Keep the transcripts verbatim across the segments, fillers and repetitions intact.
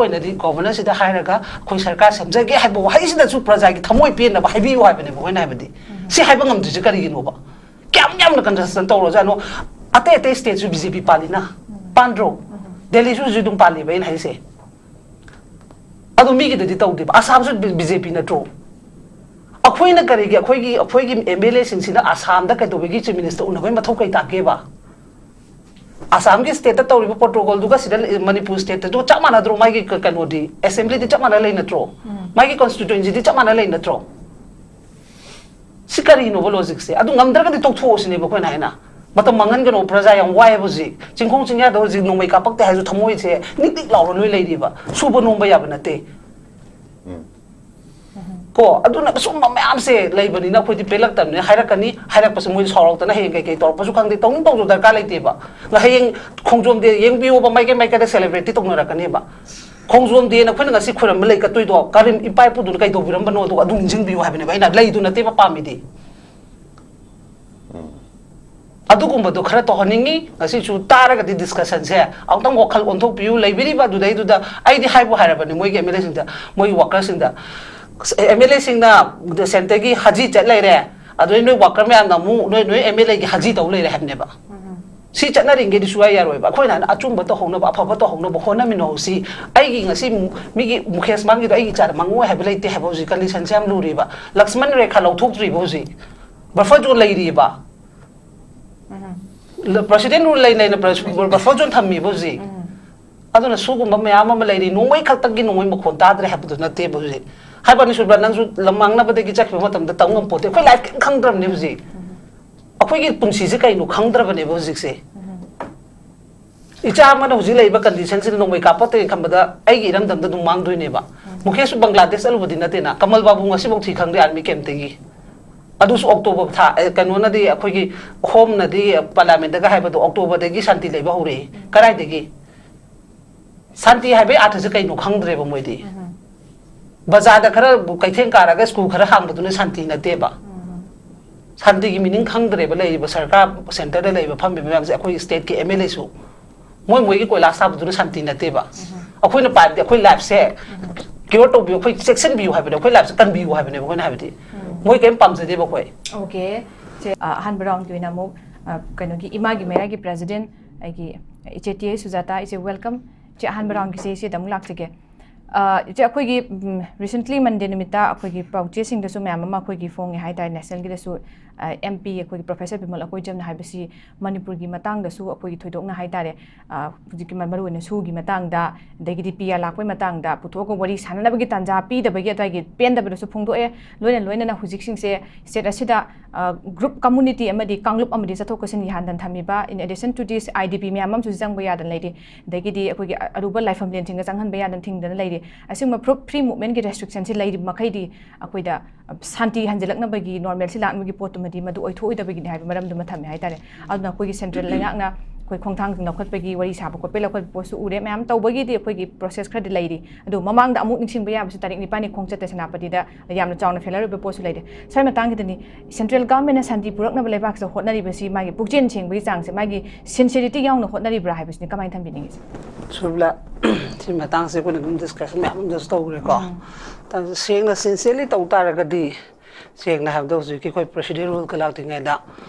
ꯑꯣꯏꯅꯗꯤ ꯒꯣꯕꯔꯅꯔꯁꯤꯗ ꯍꯥꯏꯔꯒ ꯑꯩꯈꯣꯏ ꯁꯔꯀꯥꯔ ꯁꯦꯝꯖꯒꯦ ꯍꯥꯏꯕ ꯋꯥꯍꯩꯁꯤꯗꯁꯨ ꯄ꯭ꯔꯖꯥꯒꯤ ꯊꯃꯣꯏ ꯄꯦꯟꯅꯕ ꯍꯥꯏꯕꯤꯌꯨ ꯍꯥꯏꯕꯅꯦꯕ ꯑꯩꯈꯣꯏꯅ ꯍꯥꯏꯕꯗꯤ꯫ ꯁꯤ ꯍꯥꯏꯕ ꯉꯝꯗ꯭ꯔꯤꯁꯦ ꯀꯔꯤꯒꯤꯅꯣꯕ? ꯀꯌꯥꯝ ꯌꯥꯝꯅ ꯀꯟꯁꯦꯁꯟ ꯇꯧꯔꯖꯥꯠꯅꯣ? ꯑꯇꯩ ꯑꯇꯩ ꯁ꯭ꯇꯦꯠꯁꯨ ꯕꯤ ꯖꯦ ꯄꯤ ꯄꯥꯜꯂꯤꯅ, ꯄꯥꯟꯗ꯭ꯔꯣ? ꯗꯦꯜꯂꯤꯁꯨ ꯍꯧꯖꯤꯛ ꯑꯗꯨꯝ ꯄꯥꯜꯂꯤꯕ ꯑꯩꯅ ꯍꯥꯏꯁꯦ꯫ ꯑꯗꯣ ꯃꯤꯒꯤꯗꯗꯤ ꯇꯧꯗꯦꯕ꯫ ꯑꯁꯥꯝꯁꯨ ꯕꯤ ꯖꯦ ꯄꯤ ꯅꯠꯇ꯭ꯔꯣ? ꯑꯩꯈꯣꯏꯅ ꯀꯔꯤꯒꯤ, ꯑꯩꯈꯣꯏꯒꯤ ꯑꯩꯈꯣꯏꯒꯤ ꯑꯦꯝ ꯑꯦꯜ ꯑꯦꯁꯤꯡꯁꯤꯅ ꯑꯁꯥꯝꯗ ꯀꯩꯗꯧꯕꯒꯤ ꯆꯤꯐ ꯃꯤꯅꯤꯁꯇꯔ ꯎꯅꯕꯒꯤ ꯃꯊꯧ ꯀꯩ ꯇꯥꯒꯦꯕ? ꯑꯁꯥꯝꯒꯤ ꯁ꯭ꯇꯦꯠꯇ ꯇꯧꯔꯤꯕ ꯄ꯭ꯔꯣꯇꯣꯀꯣꯜꯗꯨꯒ ꯁꯤꯗ ꯃꯅꯤꯄꯨꯔ ꯁ꯭ꯇꯦꯠꯇꯁꯨ ꯆꯞ ꯃꯥꯟꯅꯗ꯭ꯔꯣ? ꯃꯥꯒꯤ ꯀ- ꯀꯩꯅꯣꯗꯤ, ꯑꯦꯁꯦꯝꯕ꯭ꯂꯤꯗꯤ ꯆꯞ ꯃꯥꯟꯅ ꯂꯩ ꯅꯠꯇ꯭ꯔꯣ? ꯃꯥꯒꯤ ꯀꯣꯟꯁꯇꯤꯇ꯭ꯋꯦꯟꯁꯤꯗꯤ ꯆꯞ ꯃꯥꯟꯅ ꯂꯩ ꯅꯠꯇ꯭ꯔꯣ? ꯁꯤ ꯀꯔꯤꯅꯣꯕ ꯂꯣꯖꯤꯛꯁꯦ? ꯑꯗꯨ ꯉꯝꯗ꯭ꯔꯒꯗꯤ ꯇꯣꯛꯊꯣꯛꯑꯣ ꯁꯤꯅꯦꯕ ꯑꯩꯈꯣꯏꯅ ꯍꯥꯏꯅ꯫ ꯃꯇꯝ ꯃꯥꯡꯍꯟꯒꯅꯣ, ꯄ꯭ꯔꯖꯥ ꯌꯥꯝ ꯋꯥꯏꯑꯦꯕ ꯍꯧꯖꯤꯛ꯫ ꯆꯤꯡꯈꯣꯡ ꯆꯤꯡꯌꯥꯗ ꯍꯧꯖꯤꯛ ꯅꯣꯡꯃꯩ ꯀꯥꯞꯄꯛꯇꯦ ꯍꯥꯏꯔꯁꯨ ꯊꯃꯣꯏꯁꯦ ꯅꯤꯛ ꯅꯤꯛ ꯂꯥꯎꯔ ꯂꯣꯏ ꯂꯩꯔꯤꯕ꯫ ꯁꯨꯕ ꯅꯣꯝꯕ ꯌꯥꯕ ꯅꯠꯇꯦ꯫ ꯀꯣ, ꯑꯗꯨꯅ ꯁꯨꯝꯕ ꯃꯌꯥꯝꯁꯦ ꯂꯩꯕꯅꯤꯅ ꯑꯩꯈꯣꯏꯗꯤ ꯄꯦꯜꯂꯛꯇꯕꯅꯤꯅ ꯍꯥꯏꯔꯛꯀꯅꯤ, ꯍꯥꯏꯔꯛꯄꯁꯦ ꯃꯣꯏ ꯁꯥꯎꯔꯛꯇꯅ ꯍꯌꯦꯡ ꯀꯩꯀꯩ ꯇꯧꯔꯛꯄꯁꯨ ꯈꯪꯗꯦ, ꯇꯧꯅꯤꯡ ꯇꯧꯖꯧ ꯗꯔꯀꯥꯔ ꯂꯩꯇꯦꯕ꯫ ꯍꯌꯦꯡ ꯈꯣꯡꯖꯣꯝ ꯗꯦ ꯌꯦꯡꯕꯤꯌꯣꯕ, ꯃꯥꯏꯀꯩ ꯃꯥꯏꯀꯩꯗ ꯁꯦꯂꯦꯕ꯭ꯔꯦꯠꯇꯤ ꯇꯧꯅꯔꯛꯀꯅꯦꯕ꯫ ꯈꯣꯡꯖꯣꯝ ꯗꯦꯅ ꯑꯩꯈꯣꯏꯅ ꯉꯁꯤ ꯈꯣꯏꯔꯝꯕ ꯂꯩ ꯀꯠꯇꯣꯏꯗꯣ ꯀꯔꯤꯝ ꯏꯄꯥ ꯏꯄꯨꯗꯨꯅ ꯀꯩꯗꯧꯕꯤꯔꯝꯕꯅꯣꯗꯣ ꯑꯗꯨ ꯅꯤꯡꯁꯤꯡꯕꯤꯌꯨ ꯍꯥꯏꯕꯅꯦꯕ ꯑꯩꯅ, ꯂꯩꯗꯨ ꯅꯠꯇꯦꯕ ꯄꯥꯝꯃꯤꯗꯤ꯫ ꯑꯗꯨꯒꯨꯝꯕꯗꯣ ꯈꯔ ꯇꯧꯍꯟꯅꯤꯡꯉꯤ꯫ ꯉꯁꯤꯁꯨ ꯇꯥꯔꯒꯗꯤ ꯗꯤꯁꯀꯁꯟꯁꯦ ꯑꯃꯨꯛꯇꯪ ꯋꯥꯈꯜ ꯑꯣꯟꯊꯣꯛꯄꯤꯌꯨ꯫ ꯂꯩꯕꯤꯔꯤꯕ ꯑꯗꯨꯗꯩꯗꯨꯗ ꯑꯩꯗꯤ ꯍꯥꯏꯕꯨ ꯍꯥꯏꯔꯕꯅꯤ ꯃꯣꯏꯒꯤ ꯑꯦꯝ ꯑꯦꯜ ꯑꯦꯁꯤꯡꯗ, ꯃꯣꯏꯒꯤ ꯋꯥꯀꯔꯁꯤꯡꯗ, ꯑꯦꯝ ꯑꯦꯜ ꯑꯦꯁꯤꯡꯅ ꯁꯦꯟꯇꯔꯒꯤ ꯍꯖꯤ ꯆꯠ ꯂꯩꯔꯦ, ꯑꯗꯨꯗꯩ ꯅꯣꯏ ꯋꯥꯀꯔ ꯃꯌꯥꯝꯅ ꯑꯃꯨꯛ ꯅꯣꯏ ꯅꯣꯏ ꯑꯦꯝ ꯑꯦꯜ ꯑꯦꯒꯤ ꯍꯖꯤ ꯇꯧ ꯂꯩꯔꯦ ꯍꯥꯏꯕꯅꯦꯕ꯫ ꯁꯤ ꯆꯠꯅꯔꯤꯉꯩꯗꯤ ꯁꯨꯡꯌꯥ ꯌꯥꯔꯣꯏꯕ꯫ ꯑꯩꯈꯣꯏꯅ ꯍꯥꯏꯅ ꯑꯆꯨꯝꯕ ꯇꯧꯍꯧꯅꯕ, ꯑꯐꯕ ꯇꯧꯍꯧꯅꯕ ꯍꯣꯠꯅꯃꯤꯟꯅꯍꯧꯁꯤ꯫ ꯑꯩꯒꯤ ꯉꯁꯤ ꯃꯤꯒꯤ ꯃꯨꯀꯦꯁ ꯃꯥꯡꯈꯤꯗꯣ ꯑꯩꯒꯤ ꯏꯆꯥꯗ ꯃꯥꯡꯉꯣꯏ ꯍꯥꯏꯕ ꯂꯩꯇꯦ ꯍꯥꯏꯕ ꯍꯧꯖꯤꯛ ꯀꯟꯗꯤꯁꯟꯁꯦ ꯌꯥꯝ ꯂꯨꯔꯤꯕ꯫ ꯂꯛꯁꯃꯟ ꯔꯦꯈꯥ ꯂꯧꯊꯣꯛꯇ꯭ꯔꯤꯕ ꯍꯧꯖꯤꯛ꯫ ꯕꯐꯔ ꯖꯣꯟ ꯂꯩꯔꯤꯕ꯫ ꯄ꯭ꯔꯁꯤꯗꯦꯟ ꯔꯨꯜ ꯂꯩ ꯂꯩꯅ ꯕꯐꯔ ꯖꯣꯟ ꯊꯝꯃꯤꯕ ꯍꯧꯖꯤꯛ꯫ ꯑꯗꯨꯅ ꯁꯤꯒꯨꯝꯕ ꯃꯌꯥꯝ ꯑꯃ ꯂꯩꯔꯤ꯫ ꯅꯣꯡꯃꯩ ꯈꯛꯇꯒꯤ ꯅꯣꯡꯃꯩ ꯃꯈꯣꯟ ꯇꯥꯗ꯭ꯔꯦ ꯍꯥꯏꯕꯗꯨ ꯅꯠꯇꯦꯕ ꯍꯧꯖꯤꯛ꯫ ꯍꯥꯏꯕꯅꯤ ꯁꯨꯕ꯭ꯔꯥ, ꯅꯪꯁꯨ ꯂꯝ ꯃꯥꯡꯅꯕꯗꯒꯤ ꯆꯠꯈꯤꯕ ꯃꯇꯝꯗ ꯇꯝ ꯉꯝꯄꯣꯠꯇꯦ꯫ ꯑꯩꯈꯣꯏ ꯂꯥꯏꯐ ꯀꯔꯤꯝ ꯈꯪꯗ꯭ꯔꯕꯅꯦ ꯍꯧꯖꯤꯛ꯫ ꯑꯩꯈꯣꯏꯒꯤ ꯄꯨꯟꯁꯤꯁꯦ ꯀꯩꯅꯣ ꯈꯪꯗ꯭ꯔꯕꯅꯦꯕ ꯍꯧꯖꯤꯛꯁꯦ꯫ ꯏꯆꯥ ꯑꯃꯅ ꯍꯧꯖꯤꯛ ꯂꯩꯔꯤꯕ ꯀꯟꯗꯤꯁꯟꯁꯤꯗ ꯅꯣꯡꯃꯩ ꯀꯥꯞꯄꯛꯇ꯭ꯔꯦꯅ ꯈꯟꯕꯗ ꯑꯩꯒꯤ ꯏꯔꯝꯗꯝꯗ ꯑꯗꯨꯝ ꯃꯥꯡꯗꯣꯏꯅꯦꯕ꯫ ꯃꯨꯀꯦꯁꯁꯨ ꯕꯪꯒ꯭ꯂꯥꯗꯦꯁ ꯆꯠꯂꯨꯕꯗꯤ ꯅꯠꯇꯦꯅ, ꯀꯃꯜ ꯕꯥꯕꯨ ꯉꯁꯤꯐꯥꯎ ꯊꯤ ꯈꯪꯗꯦ ꯑꯥꯔꯃꯤ ꯀꯦꯝꯞꯇꯒꯤ꯫ ꯑꯗꯨꯁꯨ ꯑꯣꯛꯇꯣꯕꯔ ꯊꯥ, ꯑꯦ, ꯀꯩꯅꯣꯅꯗꯤ, ꯑꯩꯈꯣꯏꯒꯤ ꯍꯣꯝꯅꯗꯤ, ꯄꯥꯔꯂꯤꯌꯥꯃꯦꯟꯠꯇꯒ ꯍꯥꯏꯕꯗꯣ ꯑꯣꯛꯇꯣꯕꯔꯗꯒꯤ ꯁꯥꯟꯇꯤ ꯂꯩꯕ ꯍꯧꯔꯛꯏ꯫ ꯀꯗꯥꯏꯗꯒꯤ? ꯁꯥꯟꯇꯤ ꯍꯥꯏꯕꯒꯤ ꯑꯥꯔꯊꯁꯦ ꯀꯩꯅꯣ ꯈꯪꯗ꯭ꯔꯦꯕ ꯃꯣꯏꯗꯤ꯫ ꯕꯖꯥꯔꯗ ꯈꯔ ꯀꯩꯊꯦꯜ ꯀꯥꯔꯒ ꯁ꯭ꯀꯨꯜ ꯈꯔ ꯍꯥꯡꯕꯗꯨꯅ ꯁꯥꯟꯇꯤ ꯅꯠꯇꯦꯕ꯫ ꯁꯥꯟꯇꯤꯒꯤ ꯃꯤꯅꯤꯡ ꯈꯪꯗ꯭ꯔꯦꯕ ꯂꯩꯔꯤꯕ ꯁꯔꯀꯥꯔ, ꯁꯦꯟꯇꯔꯗ ꯂꯩꯔꯤꯕ ꯐꯝꯃꯤꯕ ꯃꯌꯥꯝꯁꯦ, ꯑꯩꯈꯣꯏ ꯁ꯭ꯇꯦꯠꯀꯤ ꯑꯦꯝ ꯑꯦꯜ ꯑꯦꯁꯨ꯫ ꯃꯣꯏ ꯃꯣꯏꯒꯤ ꯀꯣꯏꯂꯥꯁ ꯊꯥꯕꯗꯨꯅ ꯁꯥꯟꯇꯤ ꯅꯠꯇꯦꯕ꯫ ꯑꯩꯈꯣꯏꯅ ꯄꯥꯏꯕꯗꯤ ꯑꯩꯈꯣꯏ ꯂꯥꯏꯐꯁꯦ ꯀꯤꯌꯣꯔ ꯇꯧꯕꯤꯌꯨ, ꯑꯩꯈꯣꯏ ꯆꯦꯛꯁꯤꯟꯕꯤꯌꯨ ꯍꯥꯏꯕꯅꯦ, ꯑꯩꯈꯣꯏ ꯂꯥꯏꯐꯁꯦ ꯀꯟꯕꯤꯌꯨ ꯍꯥꯏꯕꯅꯦꯕ ꯑꯩꯈꯣꯏꯅ ꯍꯥꯏꯕꯗꯤ꯫ ꯃꯣꯏ ꯀꯔꯤꯝ ꯄꯥꯝꯖꯗꯦꯕ ꯑꯩꯈꯣꯏ꯫ ꯑꯣꯀꯦ꯫ ꯁꯦ, ꯑ, ꯑꯍꯥꯟꯕ ꯔꯥꯎꯟꯒꯤ ꯑꯣꯏꯅ ꯑꯃꯨꯛ, ꯑ, ꯀꯩꯅꯣꯒꯤ ꯏꯃꯥꯒꯤ ꯃꯌꯥꯒꯤ ꯄ꯭ꯔꯦꯁꯤꯗꯦꯟ ꯑꯩꯒꯤ ꯏꯆꯦ ꯇꯤ ꯑꯦ ꯁꯨꯖꯥꯇꯥ, ꯏꯆꯦ, ꯋꯦꯜꯀꯝ꯫ ꯏꯆꯦ, ꯑꯍꯥꯟꯕ ꯔꯥꯎꯟꯒꯤꯁꯦ ꯏꯆꯦꯗ ꯑꯃꯨꯛ ꯂꯥꯛꯆꯒꯦ꯫ ꯑ, ꯏꯆꯦ, ꯑꯩꯈꯣꯏꯒꯤ, ꯎꯝ, ꯔꯤꯁꯦꯟꯠꯂꯤ ꯃꯟꯗꯦ ꯅꯨꯃꯤꯠꯇ ꯑꯩꯈꯣꯏꯒꯤ ꯄꯥꯎꯆꯦꯁꯤꯡꯗꯁꯨ ꯃꯌꯥꯝ ꯑꯃ ꯑꯩꯈꯣꯏꯒꯤ ꯐꯣꯡꯉꯦ ꯍꯥꯏꯇꯥꯔꯦ, ꯅꯦꯁꯅꯦꯜꯒꯤꯗꯁꯨ, ꯑ, ꯑꯦꯝ ꯄꯤ ꯑꯩꯈꯣꯏꯒꯤ ꯄ꯭ꯔꯣꯐꯦꯁꯔ ꯕꯤꯃꯜ ꯑꯀꯣꯏꯖꯝꯅ ꯍꯥꯏꯕꯁꯤ ꯃꯅꯤꯄꯨꯔꯒꯤ ꯃꯇꯥꯡꯗꯁꯨ ꯑꯩꯈꯣꯏꯒꯤ ꯊꯣꯏꯗꯣꯛꯅ ꯍꯥꯏꯇꯥꯔꯦ, ꯑ, ꯍꯧꯖꯤꯛꯀꯤ ꯃ-, ꯃꯔꯨꯑꯣꯏꯅ ꯁꯨꯒꯤ ꯃꯇꯥꯡꯗ, ꯑꯗꯒꯤꯗꯤ ꯄꯤ ꯑꯥꯔ ꯂꯥꯛꯄꯒꯤ ꯃꯇꯥꯡꯗ ꯄꯨꯊꯣꯛꯑꯒ ꯋꯥꯔꯤ ꯁꯥꯟꯅꯅꯕꯒꯤ ꯇꯥꯟꯖꯥ ꯄꯤꯗꯕꯒꯤ ꯑꯗꯨꯋꯥꯏꯒꯤ ꯄꯦꯟꯗꯕꯗꯁꯨ ꯐꯣꯡꯗꯣꯛꯑꯦ꯫ ꯂꯣꯏꯅ ꯂꯣꯏꯅꯅ ꯍꯧꯖꯤꯛꯁꯤꯡꯁꯦ ꯁ꯭ꯇꯦꯠ ꯑꯁꯤꯗ, ꯑ, ꯒ꯭ꯔꯨꯞ ꯀꯝꯃꯨꯅꯤꯇꯤ ꯑꯃꯗꯤ ꯀꯥꯡꯂꯨꯞ ꯑꯃꯗꯤ ꯆꯠꯊꯣꯛ ꯆꯠꯁꯤꯟꯒꯤ ꯍꯥꯟꯗꯅ ꯊꯝꯃꯤꯕ, in addition to this, I D ꯄꯤ ꯃꯌꯥꯝ ꯑꯃꯁꯨ ꯆꯪꯕ ꯌꯥꯗꯅ ꯂꯩꯔꯤ, ꯑꯗꯒꯤꯗꯤ ꯑꯩꯈꯣꯏꯒꯤ ꯑ-, ꯑꯔꯨꯕ ꯂꯥꯏꯐꯝꯂꯦꯟꯁꯤꯡꯒ ꯆꯪꯍꯟꯕ ꯌꯥꯗꯅ ꯊꯤꯡꯗꯅ ꯂꯩꯔꯤ꯫ ꯑꯁꯤꯒꯨꯝꯕ ꯐ꯭ꯔꯨꯞ ꯐ꯭ꯔꯤ ꯃꯨꯞꯃꯦꯟꯒꯤ ꯔꯦꯁꯇ꯭ꯔꯤꯛꯁꯟꯁꯤ ꯂꯩꯔꯤꯕ ꯃꯈꯩꯗꯤ ꯑꯩꯈꯣꯏꯗ, ꯑ, ꯁꯥꯟꯇꯤ ꯍꯟꯖꯤꯜꯂꯛꯅꯕꯒꯤ, ꯅꯣꯔꯃꯦꯜꯁꯤ ꯂꯥꯛꯅꯕꯒꯤ ꯄꯣꯠꯇꯨꯃꯗꯤ ꯃꯗꯨ ꯑꯣꯏꯊꯣꯛꯑꯣꯏꯗꯕꯒꯤꯅꯤ ꯍꯥꯏꯕ ꯃꯔꯝꯗꯨꯃ ꯊꯝꯃꯦ ꯍꯥꯏꯇꯥꯔꯦ꯫ ꯑꯗꯨꯅ ꯑꯩꯈꯣꯏꯒꯤ ꯁꯦꯟꯇ꯭ꯔꯦꯜ ꯂꯩꯉꯥꯛꯅ ꯑꯩꯈꯣꯏ ꯈꯣꯡꯊꯥꯡ ꯂꯧꯈꯠꯄꯒꯤ, ꯋꯥꯔꯤ ꯁꯥꯕ ꯈꯣꯠꯄꯒꯤ ꯂꯧꯈꯠꯄ ꯄꯣꯠꯁꯨ ꯎꯔꯦ꯫ ꯃꯌꯥꯝ ꯇꯧꯕꯒꯤꯗꯤ ꯑꯩꯈꯣꯏꯒꯤ ꯄ꯭ꯔꯣꯁꯦꯁ ꯈꯔꯗꯤ ꯂꯩꯔꯤ꯫ ꯑꯗꯨ ꯃꯃꯥꯡꯗ ꯑꯃꯨꯛ ꯅꯤꯡꯁꯤꯡꯕ ꯌꯥꯕꯁꯤ ꯇꯥꯔꯤꯛ ꯅꯤꯄꯥꯟꯅꯤ ꯈꯣꯡꯆꯠꯇ ꯁꯦꯅꯥꯄꯇꯤꯗ ꯌꯥꯝꯅ ꯆꯥꯎꯅ ꯐꯦꯂꯔ ꯑꯣꯏꯕ ꯄꯣꯠꯁꯨ ꯂꯩꯔꯦ꯫ ꯁ꯭ꯋꯥꯏ ꯃꯇꯥꯡꯒꯤꯗꯅꯤ, ꯁꯦꯟꯇ꯭ꯔꯦꯜ ꯒꯚꯔꯟꯃꯦꯟꯠꯅ ꯁꯥꯟꯇꯤ ꯄꯨꯔꯛꯅꯕ ꯂꯩꯕꯥꯛꯁꯤꯗ ꯍꯣꯠꯅꯔꯤꯕꯁꯤ ꯃꯥꯒꯤ ꯄꯨꯛꯆꯦꯜ ꯁꯦꯡꯕꯒꯤ ꯆꯥꯡꯁꯦ, ꯃꯥꯒꯤ ꯁꯤꯟꯁꯤꯌꯔꯤꯇꯤ ꯌꯥꯎꯅ ꯍꯣꯠꯅꯔꯤꯕ꯭ꯔꯥ ꯍꯥꯏꯕꯁꯤꯅꯤ ꯀꯃꯥꯏꯅ ꯊꯝꯕꯤꯅꯤꯡꯉꯤ? ꯁꯨꯔꯃꯤꯂꯥ, ꯁꯤ ꯃꯇꯥꯡꯁꯦ ꯑꯩꯈꯣꯏꯅ ꯑꯗꯨꯝ ꯗꯤꯁꯀꯁꯟ ꯃꯌꯥꯝ ꯑꯃꯁꯨ ꯇꯧꯈ꯭ꯔꯦꯀꯣ꯫ ꯁꯦꯡꯅ ꯁꯤꯟꯁꯤꯌꯔꯂꯤ ꯇꯧ ꯇꯥꯔꯒꯗꯤ, ꯁꯦꯡꯅ ꯍꯥꯏꯕꯗ ꯍꯧꯖꯤꯛꯀꯤ ꯑꯩꯈꯣꯏ ꯄ꯭ꯔꯦꯁꯤꯗꯦꯟ ꯔꯨꯜꯒ ꯂꯥꯛꯇ꯭ꯔꯤꯉꯩꯗ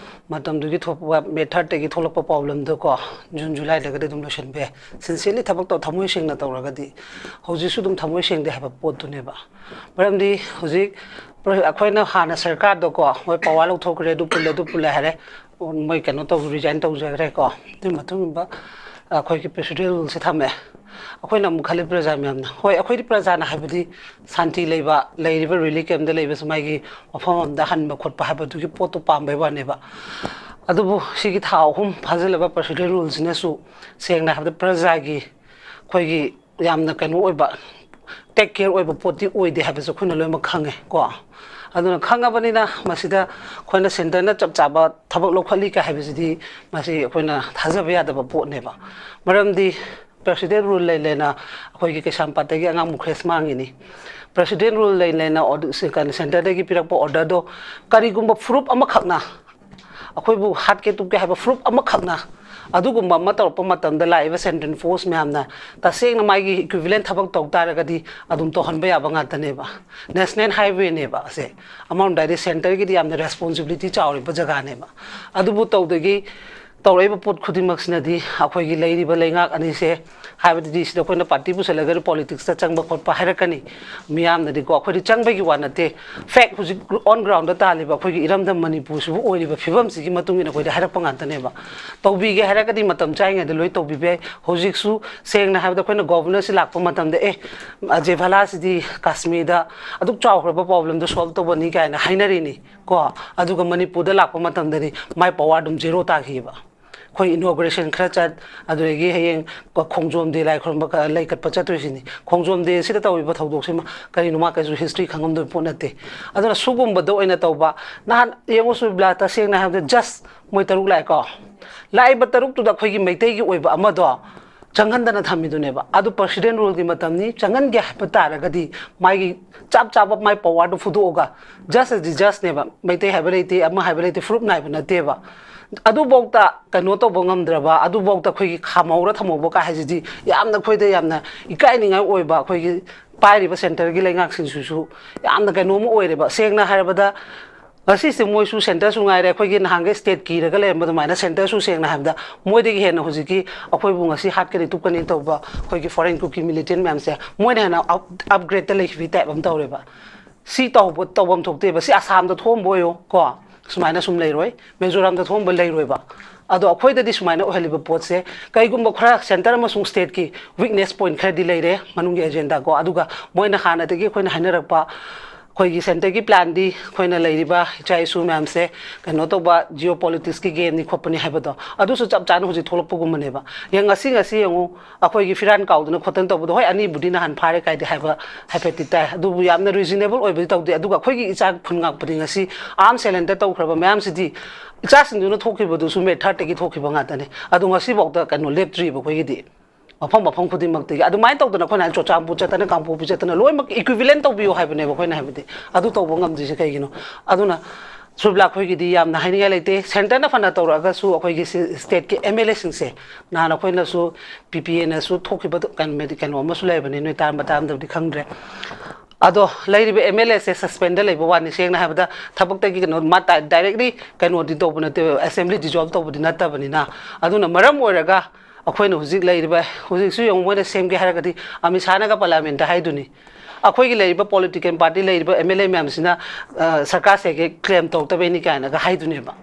ꯃꯇꯝꯗꯨꯒꯤ ꯊꯣꯛꯄ ꯃꯦ ꯊꯥꯔꯠꯇꯒꯤ ꯊꯣꯛꯂꯛꯄ ꯄꯥꯎꯗꯝꯗꯨꯀꯣ, ꯖꯨꯟ ꯖꯨꯂꯥꯏꯗꯒꯗꯤ ꯑꯗꯨꯝ ꯂꯣꯏꯁꯤꯟꯕ ꯌꯥꯏ꯫ ꯁꯤꯟꯁꯤꯌꯔꯂꯤ ꯊꯕꯛ ꯇꯧ, ꯊꯃꯣꯏ ꯁꯦꯡꯅ ꯇꯧꯔꯒꯗꯤ꯫ ꯍꯧꯖꯤꯛꯁꯨ ꯑꯗꯨꯝ ꯊꯃꯣꯏ ꯁꯦꯡꯗꯦ ꯍꯥꯏꯕ ꯄꯣꯠꯇꯨꯅꯦꯕ꯫ ꯃꯔꯝꯗꯤ ꯍꯧꯖꯤꯛ ꯄ꯭ꯔ-, ꯑꯩꯈꯣꯏꯅ ꯍꯥꯟꯅ ꯁꯔꯀꯥꯔꯗꯀꯣ, ꯃꯣꯏ ꯄꯥꯋꯔ ꯂꯧꯊꯣꯛꯈ꯭ꯔꯦ, ꯑꯗꯨ ꯄꯨꯜꯂꯦ, ꯑꯗꯨ ꯄꯨꯜꯂꯦ ꯍꯥꯏꯔꯦ, ꯃꯣꯏ ꯀꯩꯅꯣ ꯇꯧ, ꯔꯤꯖꯥꯏꯟ ꯇꯧꯖꯈ꯭ꯔꯦꯀꯣ꯫ ꯑꯗꯨꯒꯤ ꯃꯇꯨꯡ ꯏꯟꯕ ꯑꯩꯈꯣꯏꯒꯤ ꯄ꯭ꯔꯦꯁꯤꯗꯦꯟ ꯔꯨꯜꯁꯦ ꯊꯝꯃꯦ꯫ ꯑꯩꯈꯣꯏꯅ ꯑꯃꯨꯛ ꯈꯜꯂꯤ, ꯄ꯭ꯔꯖꯥ ꯃꯌꯥꯝꯅ, ꯍꯣꯏ, ꯑꯩꯈꯣꯏꯗꯤ ꯄ꯭ꯔꯖꯥꯅ ꯍꯥꯏꯕꯗꯤ ꯁꯥꯟꯇꯤ ꯂꯩꯕ, ꯂꯩꯔꯤꯕ ꯔꯤꯂꯤꯐ ꯀꯦꯝꯞꯇ ꯂꯩꯕꯁꯨ ꯃꯥꯒꯤ ꯃꯐꯝ ꯑꯃꯗ ꯍꯟꯕ ꯈꯣꯠꯄ ꯍꯥꯏꯕꯗꯨꯒꯤ ꯄꯣꯠꯇꯨ ꯄꯥꯝꯕꯩ ꯋꯥꯅꯦꯕ꯫ ꯑꯗꯨꯕꯨ ꯁꯤꯒꯤ ꯊꯥ ꯑꯍꯨꯝ ꯐꯥꯖꯤꯜꯂꯕ ꯄ꯭ꯔꯦꯁꯤꯗꯦꯟ ꯔꯨꯜꯁꯤꯅꯁꯨ ꯁꯦꯡꯅ ꯍꯥꯏꯕꯗ ꯄ꯭ꯔꯖꯥꯒꯤ ꯑꯩꯈꯣꯏꯒꯤ ꯌꯥꯝꯅ ꯀꯩꯅꯣ ꯑꯣꯏꯕ, ꯇꯦꯛ ꯀꯦꯌꯔ ꯑꯣꯏꯕ ꯄꯣꯠꯇꯤ ꯑꯣꯏꯗꯦ ꯍꯥꯏꯕꯁꯦ ꯑꯩꯈꯣꯏꯅ ꯂꯣꯏꯅꯃꯛ ꯈꯪꯉꯦ ꯀꯣ꯫ ꯑꯗꯨꯅ ꯈꯪꯉꯕꯅꯤꯅ ꯃꯁꯤꯗ ꯑꯩꯈꯣꯏꯅ ꯁꯦꯟꯇꯔꯅ ꯆꯞ ꯆꯥꯕ ꯊꯕꯛ ꯂꯧꯈꯠꯂꯤ ꯀꯥꯏ ꯍꯥꯏꯕꯁꯤꯗꯤ ꯃꯁꯤ ꯑꯩꯈꯣꯏꯅ ꯊꯥꯖꯕ ꯌꯥꯗꯕ ꯄꯣꯠꯅꯦꯕ꯫ ꯃꯔꯝꯗꯤ ꯄ꯭ꯔꯦꯁꯤꯗꯦꯟ ꯔꯨꯜ ꯂꯩ ꯂꯩꯅ ꯑꯩꯈꯣꯏꯒꯤ ꯀꯩꯁꯥꯝꯄꯥꯠꯇꯒꯤ ꯑꯉꯥꯡ ꯃꯨꯈ꯭ꯔꯦꯁ ꯃꯥꯡꯉꯤꯅꯤ꯫ ꯄ꯭ꯔꯦꯁꯤꯗꯦꯟ ꯔꯨꯜ ꯂꯩ ꯂꯩꯅ ꯑꯣꯔꯗ-, ꯁꯤ-, ꯀꯩꯅꯣ, ꯁꯦꯟꯇꯔꯗꯒꯤ ꯄꯤꯔꯛꯄ ꯑꯣꯔꯗꯔꯗꯣ ꯀꯔꯤꯒꯨꯝꯕ ꯐꯨꯔꯨꯞ ꯑꯃꯈꯛꯅ ꯑꯩꯈꯣꯏꯕꯨ ꯍꯥꯠꯀꯦ ꯇꯨꯞꯀꯦ ꯍꯥꯏꯕ ꯐꯨꯔꯨꯞ ꯑꯃꯈꯛꯅ ꯑꯗꯨꯒꯨꯝꯕ ꯑꯃ ꯇꯧꯔꯛꯄ ꯃꯇꯝꯗ ꯂꯥꯛꯏꯕ central force ꯃꯌꯥꯝꯅ ꯇꯁꯦꯡꯅ ꯃꯥꯒꯤ equivalent ꯊꯕꯛ ꯇꯧ ꯇꯥꯔꯒꯗꯤ ꯑꯗꯨꯝ ꯇꯧꯍꯟꯕ ꯌꯥꯕ ꯉꯥꯛꯇꯅꯦꯕ꯫ National highwayꯅꯦꯕ ꯑꯁꯦ꯫ ꯑꯃꯔꯣꯝꯗ ꯍꯥꯏꯗꯤ centreꯒꯤꯗꯤ ꯌꯥꯝꯅ responsibility ꯆꯥꯎꯔꯤꯕ ꯖꯒꯥꯅꯦꯕ꯫ ꯑꯗꯨꯕꯨ ꯇꯧꯗꯒꯤ ꯇꯧꯔꯛꯏꯕ ꯄꯣꯠ ꯈꯨꯗꯤꯡꯃꯛꯁꯤꯅꯗꯤ ꯑꯩꯈꯣꯏꯒꯤ ꯂꯩꯔꯤꯕ ꯂꯩꯉꯥꯛ ꯑꯅꯤꯁꯦ, ꯍꯥꯏꯕꯗꯤ ꯁꯤꯗ ꯑꯩꯈꯣꯏꯅ party ꯄꯨꯁꯜꯂꯒ politicsꯇ ꯆꯪꯕ ꯈꯣꯠꯄ ꯍꯥꯏꯔꯛꯀꯅꯤ꯫ ꯃꯤꯌꯥꯝꯅꯗꯤꯀꯣ, ꯑꯩꯈꯣꯏꯗꯤ ꯆꯪꯕꯒꯤ ꯋꯥ ꯅꯠꯇꯦ, fact ꯍꯧꯖꯤꯛ on groundꯗ ꯇꯥꯜꯂꯤꯕ ꯑꯩꯈꯣꯏꯒꯤ ꯏꯔꯝꯗꯝ ꯃꯅꯤꯄꯨꯔꯁꯤꯕꯨ ꯑꯣꯏꯔꯤꯕ ꯐꯤꯕꯝꯁꯤꯒꯤ ꯃꯇꯨꯡ ꯏꯟꯅ ꯑꯩꯈꯣꯏꯗꯤ ꯍꯥꯏꯔꯛꯄ ꯉꯥꯛꯇꯅꯦꯕ꯫ ꯇꯧꯕꯤꯒꯦ ꯍꯥꯏꯔꯒꯗꯤ ꯃꯇꯝ ꯆꯥꯔꯤꯉꯩꯗ ꯂꯣꯏ ꯇꯧꯕꯤꯕ ꯌꯥꯏ꯫ ꯍꯧꯖꯤꯛꯁꯨ ꯁꯦꯡꯅ ꯍꯥꯏꯕꯗ ꯑꯩꯈꯣꯏꯅ governorꯁꯤ ꯂꯥꯛꯄ ꯃꯇꯝꯗ, "ꯑꯦ, ꯑꯖꯦ ꯚꯂꯥꯁꯤꯗꯤ ꯀꯥꯁꯃꯤꯔꯗ ꯑꯗꯨꯛ ꯆꯥꯎꯈ꯭ꯔꯕ problemꯗꯣ solve ꯇꯧꯕꯅꯤ" ꯀꯥꯏꯅ ꯍꯥꯏꯅꯔꯤꯅꯤ ꯀꯣ꯫ ꯑꯗꯨꯒ ꯃꯅꯤꯄꯨꯔꯗ ꯂꯥꯛꯄ ꯃꯇꯝꯗꯗꯤ ꯃꯥꯏ power ꯑꯗꯨꯝ zero ꯇꯥꯈꯤꯕ꯫ ꯑꯩꯈꯣꯏ inauguration ꯈꯔ ꯆꯠ, ꯑꯗꯨꯗꯒꯤ ꯍꯌꯦꯡ ꯈꯣꯡꯖꯣꯝ day ꯂꯥꯏ ꯈꯨꯔꯨꯝꯕ ꯀ-, ꯂꯩ ꯀꯠꯄ ꯆꯠꯇꯣꯏꯁꯤꯅꯤ꯫ ꯈꯣꯡꯖꯣꯝ day ꯁꯤꯗ ꯇꯧꯔꯤꯕ ꯊꯧꯗꯣꯛꯁꯤꯃ ꯀꯔꯤꯅꯣ, ꯃꯥ ꯀꯩꯁꯨ history ꯈꯪꯉꯝꯗꯣꯏ ꯄꯣꯠ ꯅꯠꯇꯦ꯫ ꯑꯗꯨꯅ ꯁꯨꯒꯨꯝꯕꯗ ꯑꯣꯏꯅ ꯇꯧꯕ꯫ ꯅꯍꯥꯟ ꯌꯦꯡꯉꯨ ꯁꯨꯕꯤꯂꯥ, ꯇꯁꯦꯡꯅ ꯍꯥꯏꯕꯗ just ꯃꯣꯏ ꯇꯔꯨꯛ ꯂꯥꯛꯑꯦꯀꯣ꯫ ꯂꯥꯛꯏꯕ ꯇꯔꯨꯛꯇꯨꯗ ꯑꯩꯈꯣꯏꯒꯤ ꯃꯩꯇꯩꯒꯤ ꯑꯣꯏꯕ ꯑꯃꯗꯣ ꯆꯪꯍꯟꯗꯅ ꯊꯝꯃꯤꯗꯨꯅꯦꯕ꯫ ꯑꯗꯨ president ruleꯒꯤ ꯃꯇꯝꯅꯤ, ꯆꯪꯍꯟꯒꯦ ꯍꯥꯏꯕ ꯇꯥꯔꯒꯗꯤ ꯃꯥꯒꯤ ꯆꯞ ꯆꯥꯕ ꯃꯥꯏ powerꯗꯨ ꯐꯨꯗꯣꯛꯑꯒ, just ꯑꯁꯤ justꯅꯦꯕ꯫ ꯃꯩꯇꯩ ꯍꯥꯏꯕ ꯂꯩꯇꯦ, ꯑꯃ ꯍꯥꯏꯕ ꯂꯩꯇꯦ, ꯐꯨꯔꯨꯞ ꯅꯥꯏꯕ ꯅꯠꯇꯦꯕ꯫ ꯑꯗꯨꯐꯧꯗ ꯀꯩꯅꯣ ꯇꯧꯕ ꯉꯝꯗ꯭ꯔꯕ, ꯑꯗꯨꯐꯧꯗ ꯑꯩꯈꯣꯏꯒꯤ ꯈꯥꯝꯍꯧꯔ ꯊꯝꯍꯧꯕ ꯀꯥꯏ ꯍꯥꯏꯁꯤꯗꯤ ꯌꯥꯝꯅ ꯑꯩꯈꯣꯏꯗ ꯌꯥꯝꯅ ꯏꯀꯥꯏꯅꯤꯡꯉꯥꯏ ꯑꯣꯏꯕ, ꯑꯩꯈꯣꯏꯒꯤ ꯄꯥꯏꯔꯤꯕ centreꯒꯤ ꯂꯩꯉꯥꯛꯁꯤꯡꯁꯤꯁꯨ ꯌꯥꯝꯅ ꯀꯩꯅꯣꯝ ꯑꯣꯏꯔꯦꯕ꯫ ꯁꯦꯡꯅ ꯍꯥꯏꯔꯕꯗ, ꯉꯁꯤꯁꯦ ꯃꯣꯏꯁꯨ centreꯁꯨ ꯉꯥꯏꯔꯦ, ꯑꯩꯈꯣꯏꯒꯤ ꯅꯍꯥꯟꯈꯩ state ꯀꯤꯔꯒ ꯂꯩꯔꯝꯕ ꯑꯗꯨꯃꯥꯏꯅ centreꯁꯨ, ꯁꯦꯡꯅ ꯍꯥꯏꯕꯗ, ꯃꯣꯏꯗꯒꯤ ꯍꯦꯟꯅ ꯍꯧꯖꯤꯛꯀꯤ ꯑꯩꯈꯣꯏꯕꯨ ꯉꯁꯤ ꯍꯥꯠꯀꯅꯤ ꯇꯨꯞꯀꯅꯤ ꯇꯧꯕ ꯑꯩꯈꯣꯏꯒꯤ foreign ꯀꯨꯀꯤ militant ꯃꯌꯥꯝꯁꯦ, ꯃꯣꯏꯅ ꯍꯦꯟꯅ up-, upgradeꯇ ꯂꯩꯈꯤꯕꯒꯤ type ꯑꯃ ꯇꯧꯔꯦꯕ꯫ ꯁꯤ ꯇꯧꯕ-, ꯇꯧꯐꯝ ꯊꯣꯛꯇꯦꯕ꯫ ꯁꯤ ꯑꯁꯥꯝꯗ ꯊꯣꯛꯑꯝꯕ ꯑꯣꯏꯌꯣ ꯀꯣ, ꯁꯨꯃꯥꯏꯅ ꯁꯨꯝ ꯂꯩꯔꯣꯏ, ꯃꯤꯖꯣꯔꯥꯝꯗ ꯊꯣꯛꯑꯝꯕ ꯂꯩꯔꯣꯏꯕ꯫ ꯑꯗꯣ ꯑꯩꯈꯣꯏꯗꯗꯤ ꯁꯨꯃꯥꯏꯅ ꯑꯣꯏꯍꯜꯂꯤꯕ ꯄꯣꯠꯁꯦ, ꯀꯩꯒꯨꯝꯕ ꯈꯔ centre ꯑꯃꯁꯨꯡ stateꯀꯤ weakness point ꯈꯔꯗꯤ ꯂꯩꯔꯦ ꯃꯅꯨꯡꯒꯤ agenda ꯀꯣ, ꯑꯗꯨꯒ ꯃꯣꯏꯅ ꯍꯥꯟꯅꯗꯒꯤ ꯑꯩꯈꯣꯏꯅ ꯍꯥꯏꯅꯔꯛꯄ ꯑꯩꯈꯣꯏꯒꯤ centreꯒꯤ planꯗꯤ ꯑꯩꯈꯣꯏꯅ ꯂꯩꯔꯤꯕ ꯏꯆꯥ ꯏꯁꯨ ꯃꯌꯥꯝꯁꯦ ꯀꯩꯅꯣ ꯇꯧꯕ, geopoliticsꯀꯤ gameꯅꯤ ꯈꯣꯠꯄꯅꯤ ꯍꯥꯏꯕꯗꯣ, ꯑꯗꯨꯁꯨ ꯆꯞ ꯆꯥꯅ ꯍꯧꯖꯤꯛ ꯊꯣꯛꯂꯛꯄꯒꯨꯝꯕꯅꯦꯕ꯫ ꯌꯦꯡ, ꯉꯁꯤ, ꯉꯁꯤ ꯌꯦꯡꯉꯨ, ꯑꯩꯈꯣꯏꯒꯤ ꯐꯤꯔꯥꯟ ꯀꯥꯎꯗꯅ ꯈꯣꯠꯇꯅ ꯇꯧꯕꯗꯣ, ꯍꯣꯏ, ꯑꯅꯤꯕꯨꯗꯤ ꯅꯍꯥꯟ ꯐꯥꯔꯦ ꯀꯥꯏꯗꯤ ꯍꯥꯏꯕ ꯍꯥꯏꯐꯦꯠꯇꯤ ꯇꯥꯏ, ꯑꯗꯨꯕꯨ ꯌꯥꯝꯅ reasonable ꯑꯣꯏꯕꯗꯤ ꯇꯧꯗꯦ꯫ ꯑꯗꯨꯒ ꯑꯩꯈꯣꯏꯒꯤ ꯏꯆꯥ ꯈꯨꯟ ꯉꯥꯛꯄꯗꯤ ꯉꯁꯤ arm surrender ꯇꯧꯈ꯭ꯔꯕ ꯃꯌꯥꯝꯁꯤꯗꯤ, ꯏꯆꯥꯁꯤꯡꯗꯨꯅ ꯊꯣꯛꯈꯤꯕꯗꯨꯁꯨ May thirdꯇꯒꯤ ꯊꯣꯛꯈꯤꯕ ꯉꯥꯛꯇꯅꯦ꯫ ꯑꯗꯣ ꯉꯁꯤꯐꯥꯎꯗ ꯀꯩꯅꯣ ꯂꯦꯞꯇ꯭ꯔꯤꯕ ꯑꯩꯈꯣꯏꯒꯤꯗꯤ꯫ ꯃꯐꯝ, ꯃꯐꯝ ꯈꯨꯗꯤꯡꯃꯛꯇꯒꯤ꯫ ꯑꯗꯨꯃꯥꯏꯅ ꯇꯧꯗꯅ ꯑꯩꯈꯣꯏꯅ ꯆꯨꯔꯆꯥꯟꯄꯨꯔ ꯆꯠꯇꯅ, ꯀꯥꯡꯄꯣꯛꯄꯤ ꯆꯠꯇꯅ ꯂꯣꯏꯅꯃꯛ equivalent ꯇꯧꯕꯤꯌꯨ ꯍꯥꯏꯕꯅꯦꯕ ꯑꯩꯈꯣꯏꯅ ꯍꯥꯏꯕꯗꯤ꯫ ꯑꯗꯨ ꯇꯧꯕ ꯉꯝꯗ꯭ꯔꯤꯁꯦ ꯀꯩꯒꯤꯅꯣ? ꯑꯗꯨꯅ ꯁꯨꯔꯕꯤꯂꯥ, ꯑꯩꯈꯣꯏꯒꯤꯗꯤ ꯌꯥꯝꯅ ꯍꯥꯏꯅꯤꯡꯉꯥꯏ ꯂꯩꯇꯦ꯫ ꯁꯦꯟꯇꯔꯅ ꯐꯅ ꯇꯧꯔꯛꯑꯒꯁꯨ ꯑꯩꯈꯣꯏꯒꯤ ꯁꯤ ꯁ꯭ꯇꯦꯠꯀꯤ ꯑꯦꯝ ꯑꯦꯜ ꯑꯦꯁꯤꯡꯁꯦ, ꯅꯍꯥꯟ ꯑꯩꯈꯣꯏꯅꯁꯨ ꯄꯤ ꯄꯤ ꯑꯦꯅꯁꯨ ꯊꯣꯛꯈꯤꯕ ꯀꯩꯅꯣ ꯀꯩꯅꯣ ꯑꯃꯁꯨ ꯂꯩꯕꯅꯤ, ꯅꯣꯏ ꯇꯥꯔꯝꯕ ꯇꯥꯔꯝꯗꯕꯗꯤ ꯈꯪꯗ꯭ꯔꯦ꯫ ꯑꯗꯣ ꯂꯩꯔꯤꯕ ꯑꯦꯝ ꯑꯦꯜ ꯑꯦꯁꯦ ꯁꯁꯄꯦꯟꯗ ꯂꯩꯕ ꯋꯥꯅꯤ꯫ ꯁꯦꯡꯅ ꯍꯥꯏꯕꯗ ꯊꯕꯛꯇꯒꯤ ꯀꯩꯅꯣ ꯃꯥ ꯗꯥꯏꯔꯦꯛꯂꯤ ꯀꯩꯅꯣꯗꯤ ꯇꯧꯕ ꯅꯠꯇꯦ, ꯑꯦꯁꯦꯝꯕ꯭ꯂꯤ ꯗꯤꯖꯣꯜꯕ ꯇꯧꯕꯗꯤ ꯅꯠꯇꯕꯅꯤꯅ꯫ ꯑꯗꯨꯅ ꯃꯔꯝ ꯑꯣꯏꯔꯒ ꯑꯩꯈꯣꯏꯅ ꯍꯧꯖꯤꯛ ꯂꯩꯔꯤꯕ, ꯍꯧꯖꯤꯛꯁꯨ ꯌꯦꯡꯉꯨ, ꯃꯣꯏꯅ ꯁꯦꯝꯒꯦ ꯍꯥꯏꯔꯒꯗꯤ ꯑꯃꯤꯠ ꯁꯥꯍꯅꯒ ꯄꯥꯔꯂꯤꯌꯥꯃꯦꯟꯠꯇ ꯍꯥꯏꯗꯨꯅꯤ, ꯑꯩꯈꯣꯏꯒꯤ ꯂꯩꯔꯤꯕ ꯄꯣꯂꯤꯇꯤꯀꯦꯜ ꯄꯥꯔꯇꯤ ꯂꯩꯔꯤꯕ ꯑꯦꯝ ꯑꯦꯜ ꯑꯦ ꯃꯌꯥꯝꯁꯤꯅ, ꯑ, ꯁꯔꯀꯥꯔꯁꯦ ꯀ꯭ꯂꯦꯝ ꯇꯧꯔꯛꯇꯕꯩꯅꯤ ꯀꯥꯏꯅꯒ ꯍꯥꯏꯗꯨꯅꯦꯕ꯫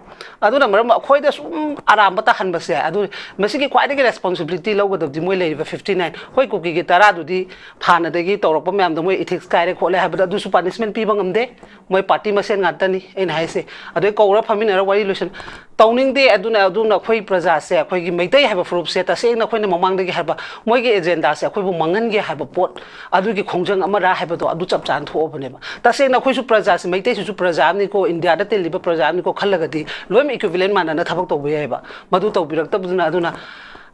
ꯑꯗꯨꯅ ꯃꯔꯝ ꯑꯩꯈꯣꯏꯗ ꯁꯨꯝ ꯑꯔꯥꯝꯕ ꯇꯥꯍꯟꯕꯁꯦ, ꯑꯗꯨ ꯃꯁꯤꯒꯤ ꯈ꯭ꯋꯥꯏꯗꯒꯤ ꯔꯦꯁꯄꯣꯟꯁꯤꯕꯤꯂꯤꯇꯤ ꯂꯧꯒꯗꯕꯗꯤ ꯃꯣꯏ ꯂꯩꯔꯤꯕ ꯐꯤꯐꯇꯤ ꯅꯥꯏꯟ, ꯑꯩꯈꯣꯏ ꯀꯨꯀꯤꯒꯤ ꯇꯔꯥꯗꯨꯗꯤ ꯍꯥꯟꯅꯗꯒꯤ ꯇꯧꯔꯛꯄ ꯃꯌꯥꯝꯗꯣ ꯃꯣꯏ ꯏꯊꯤꯛꯁ ꯀꯥꯏꯔꯦ ꯈꯣꯠꯂꯦ ꯍꯥꯏꯕꯗ ꯑꯗꯨꯁꯨ ꯄꯥꯅꯤꯁꯃꯦꯟ ꯄꯤꯕ ꯉꯝꯗꯦ꯫ ꯃꯣꯏ ꯄꯥꯔꯇꯤ ꯃꯁꯦꯟ ꯉꯥꯛꯇꯅꯤ ꯑꯩꯅ ꯍꯥꯏꯁꯦ꯫ ꯑꯗꯩ ꯀꯧꯔ ꯐꯝꯃꯤꯟꯅꯔ ꯋꯥꯔꯤ ꯂꯣꯏꯁꯟ ꯇꯧꯅꯤꯡꯗꯦ꯫ ꯑꯗꯨꯅ, ꯑꯗꯨꯅ ꯑꯩꯈꯣꯏ ꯄ꯭ꯔꯖꯥꯁꯦ, ꯑꯩꯈꯣꯏꯒꯤ ꯃꯩꯇꯩ ꯍꯥꯏꯕ ꯐꯨꯔꯨꯞꯁꯦ, ꯇꯁꯦꯡꯅ ꯑꯩꯈꯣꯏꯅ ꯃꯃꯥꯡꯗꯒꯤ ꯍꯥꯏꯕ ꯃꯣꯏꯒꯤ ꯑꯦꯖꯦꯟꯗꯥꯁꯦ ꯑꯩꯈꯣꯏꯕꯨ ꯃꯥꯡꯍꯟꯒꯦ ꯍꯥꯏꯕ ꯄꯣꯠ ꯑꯗꯨꯒꯤ ꯈꯣꯡꯖꯪ ꯑꯃꯔꯥ ꯍꯥꯏꯕꯗꯣ ꯑꯗꯨ ꯆꯞ ꯆꯥꯅ ꯊꯣꯛꯑꯕꯅꯦꯕ꯫ ꯇꯁꯦꯡꯅ ꯑꯩꯈꯣꯏꯁꯨ ꯄ꯭ꯔꯖꯥꯁꯦ, ꯃꯩꯇꯩꯁꯤꯁꯨ ꯄ꯭ꯔꯖꯥ ꯑꯃꯅꯤꯀꯣ, ꯏꯟꯗꯤꯌꯥꯗ ꯇꯤꯜꯂꯤꯕ ꯄ꯭ꯔꯖꯥ ꯑꯃꯅꯤꯀꯣ ꯈꯜꯂꯒꯗꯤ ꯂꯣꯏꯅꯃꯛ ꯏꯀ꯭ꯋꯤꯚꯤꯂꯦꯟ ꯃꯥꯟꯅꯅ ꯊꯕꯛ ꯇꯧꯕ ꯌꯥꯏꯑꯕ꯫ ꯃꯗꯨ ꯇꯧꯕꯤꯔꯛꯇꯕꯗꯨꯅ, ꯑꯗꯨꯅ